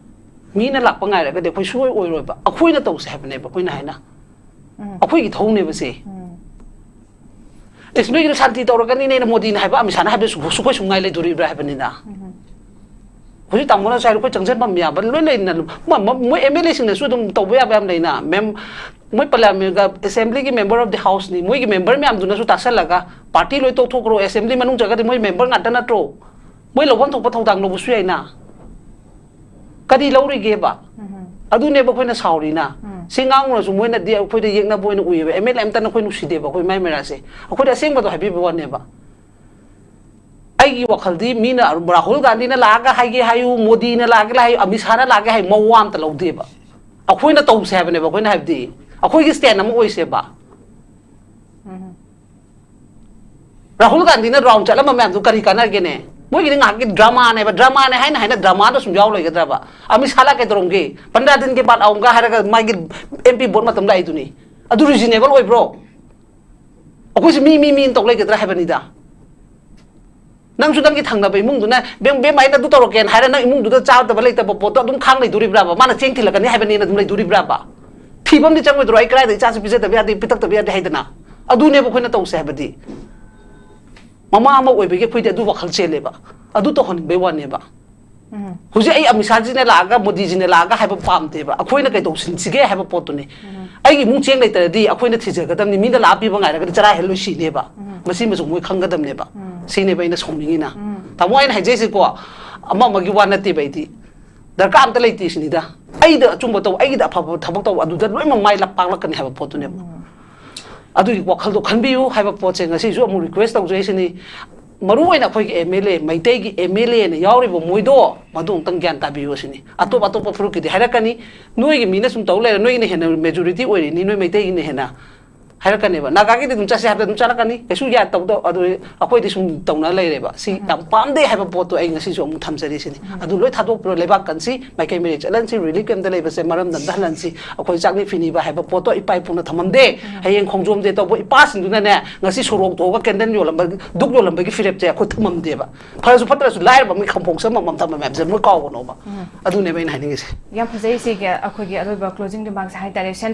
ꯃꯤꯅ ꯂꯥꯛꯄ ꯉꯥꯏꯔꯒꯗꯤ ꯑꯩꯈꯣꯏ ꯁꯨꯡꯑꯣꯏ ꯑꯣꯏꯔꯣꯏꯕ꯫ ꯑꯩꯈꯣꯏꯅ ꯇꯧꯁꯦ ꯍꯥꯏꯕꯅꯦꯕ ꯑꯩꯈꯣꯏꯅ ꯍꯥꯏꯅ꯫ ꯑꯩꯈꯣꯏꯒꯤ ꯊꯧꯅꯦꯕ ꯁꯦ꯫ ꯑꯦꯁ, ꯅꯣꯏꯒꯤꯗꯣ ꯁꯥꯟꯇꯤ ꯇꯧꯔꯛꯀꯅꯤꯅꯦꯅ ꯃꯣꯗꯤꯅ ꯍꯥꯏꯕ, ꯑꯃꯤꯠ ꯁꯥꯍꯅ ꯍꯥꯏꯕꯗꯨ ꯁꯨ-, ꯁꯨꯡꯈꯣꯏ ꯁꯨꯡꯉꯥꯏ ꯂꯩꯗꯣꯔꯤꯕ꯭ꯔꯥ ꯍꯥꯏꯕꯅꯤꯅ꯫ ꯍꯧꯖꯤꯛ ꯇꯥꯃꯣꯅꯁꯨ ꯍꯥꯏꯔꯣ, ꯑꯩꯈꯣꯏ ꯆꯪꯁꯤꯟꯐꯝ ꯌꯥꯕ ꯂꯣꯏ ꯂꯩꯅ, ꯃ-, ꯃ-, ꯃꯣꯏ ꯑꯦꯝ ꯑꯦꯜ ꯑꯦꯁꯤꯡꯅꯁꯨ ꯑꯗꯨꯝ ꯇꯧꯕ ꯌꯥꯕ ꯌꯥꯝ ꯂꯩꯅ꯫ ꯃꯦꯝ-, ꯃꯣꯏ ꯄꯥꯔꯂꯤꯌꯥꯃꯦꯟꯒ ꯑꯦꯁꯦꯝꯕ꯭ꯂꯤꯒꯤ ꯃꯦꯝꯕꯔ ꯑꯣꯐ ꯗꯤ ꯍꯥꯎꯁꯅꯤ, ꯃꯣꯏꯒꯤ ꯃꯦꯝꯕꯔ ꯃꯌꯥꯝꯗꯨꯅꯁꯨ ꯇꯥꯁꯜꯂꯒ ꯄꯥꯔꯇꯤ ꯂꯣꯏ ꯇꯣꯛꯊꯣꯛꯈ꯭ꯔꯣ, ꯑꯦꯁꯦꯝꯕ꯭ꯂꯤ ꯃꯅꯨꯡ ꯆꯪꯉꯒꯗꯤ ꯃꯣꯏ ꯃꯦꯝꯕꯔ ꯉꯥꯛꯇ ꯅꯠꯇ꯭ꯔꯣ? ꯃꯣꯏ ꯂꯧꯐꯝ ꯊꯣꯛꯄ ꯊꯧꯗꯥꯡ ꯂꯧꯕꯁꯨ ꯌꯥꯏꯅ꯫ ꯀꯔꯤ ꯂꯧꯔꯤꯒꯦꯕ? ꯑꯗꯨꯅꯦꯕ ꯑꯩꯈꯣꯏꯅ ꯁꯥꯎꯔꯤꯅ꯫ ꯁꯤ ꯉꯥꯡꯉꯨꯔꯁꯨ ꯃꯣꯏꯅꯗꯤ ꯑꯩꯈꯣꯏꯗ ꯌꯦꯛꯅꯕ ꯑꯣꯏꯅ ꯎꯏꯌꯦꯕ꯫ ꯑꯦꯝ ꯑꯦꯜ ꯑꯦ ꯑꯝꯇꯅ ꯑꯩꯈꯣꯏ ꯅꯨꯡꯁꯤꯗꯦꯕ, ꯑꯩꯈꯣꯏ ꯃꯥꯏ ꯃꯔꯥꯁꯦ꯫ ꯑꯩꯈꯣꯏꯗ ꯑꯁꯦꯡꯕꯗꯣ ꯍꯥꯏꯕꯤꯕ ꯋꯥꯅꯦꯕ꯫ ꯑꯩꯒꯤ ꯋꯥꯈꯜꯗꯤ ꯃꯤꯅ ꯔꯥꯍꯨꯜ ꯒꯥꯟꯙꯤꯅ ꯂꯥꯛꯑꯒ ꯍꯥꯏꯒꯦ ꯍꯥꯏꯌꯨ, ꯃꯣꯗꯤꯅ ꯂꯥꯛꯑꯒ ꯍꯥꯏꯌꯨ, ꯑꯃꯤꯠ ꯁꯥꯍꯅ ꯂꯥꯛꯑꯒ ꯍꯥꯏꯌꯨ, ꯃꯋꯥ ꯑꯝꯇ ꯂꯧꯗꯦꯕ꯫ ꯑꯩꯈꯣꯏꯅ ꯇꯧꯁꯦ ꯍꯥꯏꯕꯅꯦꯕ ꯑꯩꯈꯣꯏꯅ ꯍꯥꯏꯕꯗꯤ꯫ ꯑꯩꯈꯣꯏꯒꯤ ꯁ꯭ꯇꯦꯟ ꯑꯃ ꯑꯣꯏꯁꯦꯕ꯫ ꯔꯥꯍꯨꯜ ꯒꯥꯟꯙꯤꯅ ꯔꯥꯎꯟ ꯆꯠꯂꯝꯕ ꯃꯌꯥꯝꯗꯨ ꯀꯔꯤ ꯀꯥꯟꯅꯒꯦꯅꯦ? ꯃꯣꯏꯒꯤꯗꯤ ꯉꯥꯏꯍꯥꯛꯀꯤ ꯗ꯭ꯔꯃꯥꯅꯦꯕ, ꯗ꯭ꯔꯃꯥꯅꯦ ꯍꯥꯏꯅ ꯍꯥꯏꯅ ꯗ꯭ꯔꯃꯥꯗ ꯁꯨꯝ ꯌꯥꯎ ꯂꯩꯒꯗ꯭ꯔꯕ? ꯑꯃꯤꯠ ꯁꯥꯍ ꯂꯥꯛ ꯀꯩꯗꯧꯔꯝꯒꯦ? ꯄꯟꯗ꯭ꯔꯥ ꯗꯤꯟ ꯀꯦ ꯕꯥꯗ ꯑꯥꯎꯡꯒꯥ ꯍꯥꯏꯔꯒ ꯃꯥꯒꯤ ꯑꯦꯝ ꯄꯤ ꯚꯣꯠ ꯃꯇꯝꯗ ꯂꯥꯛꯏꯗꯨꯅꯤ꯫ ꯑꯗꯨ ꯔꯤꯖꯅꯦꯕꯜ ꯑꯣꯏꯕ꯭ꯔꯣ? ꯑꯩꯈꯣꯏꯁꯦ ꯃꯤ, ꯃꯤ, ꯃꯤꯅ ꯇꯧ ꯂꯩꯒꯗ꯭ꯔꯥ ꯍꯥꯏꯕꯅꯤꯗ꯫ ꯅꯪꯁꯨ ꯅꯪꯒꯤ ꯊꯪꯅꯕ ꯏꯃꯨꯡꯗꯨꯅ, "ꯕꯦꯝ, ꯕꯦꯝ, ꯑꯩꯅ ꯑꯗꯨ ꯇꯧꯔꯛꯀꯦꯅ" ꯍꯥꯏꯔ ꯅꯪ ꯏꯃꯨꯡꯗꯨꯗ ꯆꯥꯗꯕ ꯂꯩꯇꯕ ꯄꯣꯠꯇꯣ ꯑꯗꯨꯝ ꯈꯥꯡ ꯂꯩꯗꯣꯔꯤꯕ꯭ꯔꯥꯕ? ꯃꯥꯅ ꯆꯦꯡ ꯊꯤꯜꯂꯛꯀꯅꯤ ꯍꯥꯏꯕꯅꯦꯅ ꯑꯗꯨꯝ ꯂꯩꯗꯣꯔꯤꯕ꯭ꯔꯥꯕ? ꯊꯤꯕ ꯑꯃꯗꯤ ꯆꯪꯉꯣꯏꯗ꯭ꯔꯣ? "ꯑꯩ ꯀꯗꯥꯏꯗ ꯏꯆꯥꯁꯦ ꯄꯤꯖꯗꯕ ꯌꯥꯗꯦ, ꯄꯤꯊꯛꯇꯕ ꯌꯥꯗꯦ" ꯍꯥꯏꯗꯅ? ꯑꯗꯨꯅꯦꯕ ꯑꯩꯈꯣꯏꯅ ꯇꯧꯁꯦ ꯍꯥꯏꯕꯗꯤ꯫ ꯃꯃꯥ ꯑꯃ ꯑꯣꯏꯕꯒꯤ ꯑꯩꯈꯣꯏꯗꯤ ꯑꯗꯨ ꯋꯥꯈꯜ ꯆꯦꯜꯂꯦꯕ꯫ ꯑꯗꯨ ꯇꯧꯍꯟꯅꯤꯡꯕꯩ ꯋꯥꯅꯦꯕ꯫ ꯍꯧꯖꯤꯛ ꯑꯩ ꯑꯃꯤꯠ ꯁꯥꯍꯖꯤꯅ ꯂꯥꯛꯑꯒ, ꯃꯣꯗꯤꯖꯤꯅ ꯂꯥꯛꯑꯒ ꯍꯥꯏꯕ ꯄꯥꯝꯗꯦꯕ꯫ ꯑꯩꯈꯣꯏꯅ ꯀꯩꯗꯧꯁꯤꯟꯁꯤꯒꯦ ꯍꯥꯏꯕ ꯄꯣꯠꯇꯨꯅꯤ꯫ ꯑꯩꯒꯤ ꯏꯃꯨꯡ ꯆꯦꯡ ꯂꯩꯇ꯭ꯔꯗꯤ ꯑꯩꯈꯣꯏꯅ ꯊꯤꯖꯒꯗꯕꯅꯤ꯫ ꯃꯤꯅ ꯂꯥꯛꯑ ꯄꯤꯕ ꯉꯥꯏꯔꯒꯗꯤ ꯆꯔꯥ ꯍꯦꯜ ꯂꯣꯏ ꯁꯤꯅꯦꯕ꯫ ꯃꯁꯤꯃꯁꯨ ꯃꯣꯏ ꯈꯪꯒꯗꯕꯅꯦꯕ꯫ ꯁꯤꯅꯦꯕ ꯑꯩꯅ ꯁꯥꯎꯅꯤꯡꯉꯤꯅ꯫ ꯇꯥꯃꯣ, ꯑꯩꯅ ꯍꯥꯏꯖꯩꯁꯦꯀꯣ, ꯑꯃ ꯑꯃꯒꯤ ꯋꯥ ꯅꯠꯇꯦꯕ ꯑꯩꯗꯤ꯫ ꯗꯔꯀꯥꯔ ꯑꯝꯇ ꯂꯩꯇꯦ ꯁꯤꯅꯤꯗ꯫ ꯑꯩꯗ ꯑꯆꯨꯝꯕ ꯇꯧ, ꯑꯩꯒꯤꯗ ꯑꯐꯕ ꯊꯕꯛ ꯇꯧ, ꯑꯗꯨꯗ ꯂꯣꯏꯅꯃꯛ ꯃꯥꯏ ꯂꯥꯛ-, ꯄꯥꯛꯂꯛꯀꯅꯤ ꯍꯥꯏꯕ ꯄꯣꯠꯇꯨꯅꯦꯕ꯫ ꯑꯗꯨꯒꯤ ꯋꯥꯈꯜꯗꯣ ꯈꯟꯕꯤꯌꯨ ꯍꯥꯏꯕ ꯄꯣꯠꯁꯦ ꯉꯁꯤꯁꯨ ꯑꯃꯨꯛ ꯔꯤꯀ꯭ꯋꯦꯁ ꯇꯧꯖꯩꯁꯤꯅꯤ꯫ ꯃꯔꯨ ꯑꯣꯏꯅ ꯑꯩꯈꯣꯏꯒꯤ ꯑꯦꯝ ꯑꯦꯜ ꯑꯦ, ꯃꯩꯇꯩꯒꯤ ꯑꯦꯝ ꯑꯦꯜ ꯑꯦꯅ ꯌꯥꯎꯔꯤꯕ ꯃꯣꯏꯗꯣ, ꯃꯗꯨ ꯑꯃꯨꯛꯇꯪ ꯒ꯭ꯌꯥꯟ ꯇꯥꯕꯤꯌꯨ ꯑꯁꯤꯅꯤ꯫ ꯑꯇꯣꯞ ꯑꯇꯣꯞꯄ ꯐꯨꯔꯨꯞꯀꯤꯗꯤ ꯍꯥꯏꯔꯛꯀꯅꯤ, "ꯅꯣꯏꯒꯤ ꯃꯤꯅ ꯁꯨꯝ ꯇꯧ ꯂꯩꯔꯦ, ꯅꯣꯏꯒꯤꯅ ꯍꯦꯟꯅ ꯃꯦꯖꯣꯔꯤꯇꯤ ꯑꯣꯏꯔꯤꯅꯤ, ꯅꯣꯏ ꯃꯩꯇꯩꯒꯤꯅ ꯍꯦꯟꯅ" ꯍꯥꯏꯔꯛꯀꯅꯦꯕ꯫ ꯅꯥꯒꯥꯒꯤꯗꯤ ꯑꯗꯨꯝ ꯆꯠꯁꯦ ꯍꯥꯏꯕꯗ ꯑꯗꯨꯝ ꯆꯠꯂꯛꯀꯅꯤ, ꯀꯩꯁꯨ ꯌꯥ ꯇꯧꯗ-, ꯑꯗꯨ ꯑꯩꯈꯣꯏꯗꯤ ꯁꯨꯝ ꯇꯧꯅ ꯂꯩꯔꯦꯕ꯫ ꯁꯤ ꯌꯥꯝ ꯄꯥꯝꯗꯦ ꯍꯥꯏꯕ ꯄꯣꯠꯇꯣ ꯑꯩ ꯉꯁꯤꯁꯨ ꯑꯃꯨꯛ ꯊꯝꯖꯔꯤꯁꯤꯅꯤ꯫ ꯑꯗꯨ ꯂꯣꯏ ꯊꯥꯗꯣꯛꯄꯤꯔꯣ, ꯂꯩꯕꯥꯛ ꯀꯟꯁꯤ, ꯃꯥꯏꯀꯩ ꯃꯔꯤ ꯆꯠꯍꯟꯁꯤ, ꯔꯤꯂꯤꯐ ꯀꯦꯝꯗ ꯂꯩꯕꯁꯦ ꯃꯔꯝꯗꯝꯗ ꯍꯜꯍꯟꯁꯤ꯫ ꯑꯩꯈꯣꯏ ꯆꯥꯛꯅꯤ ꯐꯤꯅꯤꯕ ꯍꯥꯏꯕ ꯄꯣꯠꯇꯣ ꯏꯄꯥ ꯏꯄꯨꯅ ꯊꯝꯃꯝꯗꯦ꯫ ꯍꯌꯦꯡ ꯈꯣꯡꯖꯣꯝ ꯗꯦ ꯇꯧꯕ ꯏꯄꯥꯁꯤꯡꯗꯨꯅꯅꯦ, ꯉꯁꯤ ꯁꯣꯔꯣꯛ ꯊꯣꯛꯑꯒ ꯀꯦꯟꯗꯜ ꯌꯣꯜꯂꯝꯕ, ꯙꯨꯞ ꯌꯣꯜꯂꯝꯕꯒꯤ ꯐꯤꯔꯦꯞꯁꯦ ꯑꯩꯈꯣꯏ ꯊꯝꯃꯝꯗꯦꯕ꯫ ꯐꯔꯁꯨ ꯐꯠꯇ꯭ꯔꯁꯨ ꯂꯥꯏꯔꯕ ꯑꯃꯒꯤ ꯈꯝꯄꯣꯛꯆꯝ ꯑꯃꯃꯝ ꯊꯝꯃꯝꯃꯦ ꯍꯥꯏꯕꯁꯦ ꯃꯣꯏ ꯀꯥꯎꯒꯅꯣꯕ꯫ ꯑꯗꯨꯅꯦꯕ ꯑꯩꯅ ꯍꯥꯏꯅꯤꯡꯉꯤꯁꯦ꯫ ꯌꯥꯝ ꯐꯖꯩ꯫ ꯁꯤꯒꯤ ꯑꯩꯈꯣꯏꯒꯤ ꯑꯔꯣꯏꯕ closing remarks ꯍꯥꯏꯇꯥꯔꯦ, ꯁꯦꯟꯇꯔ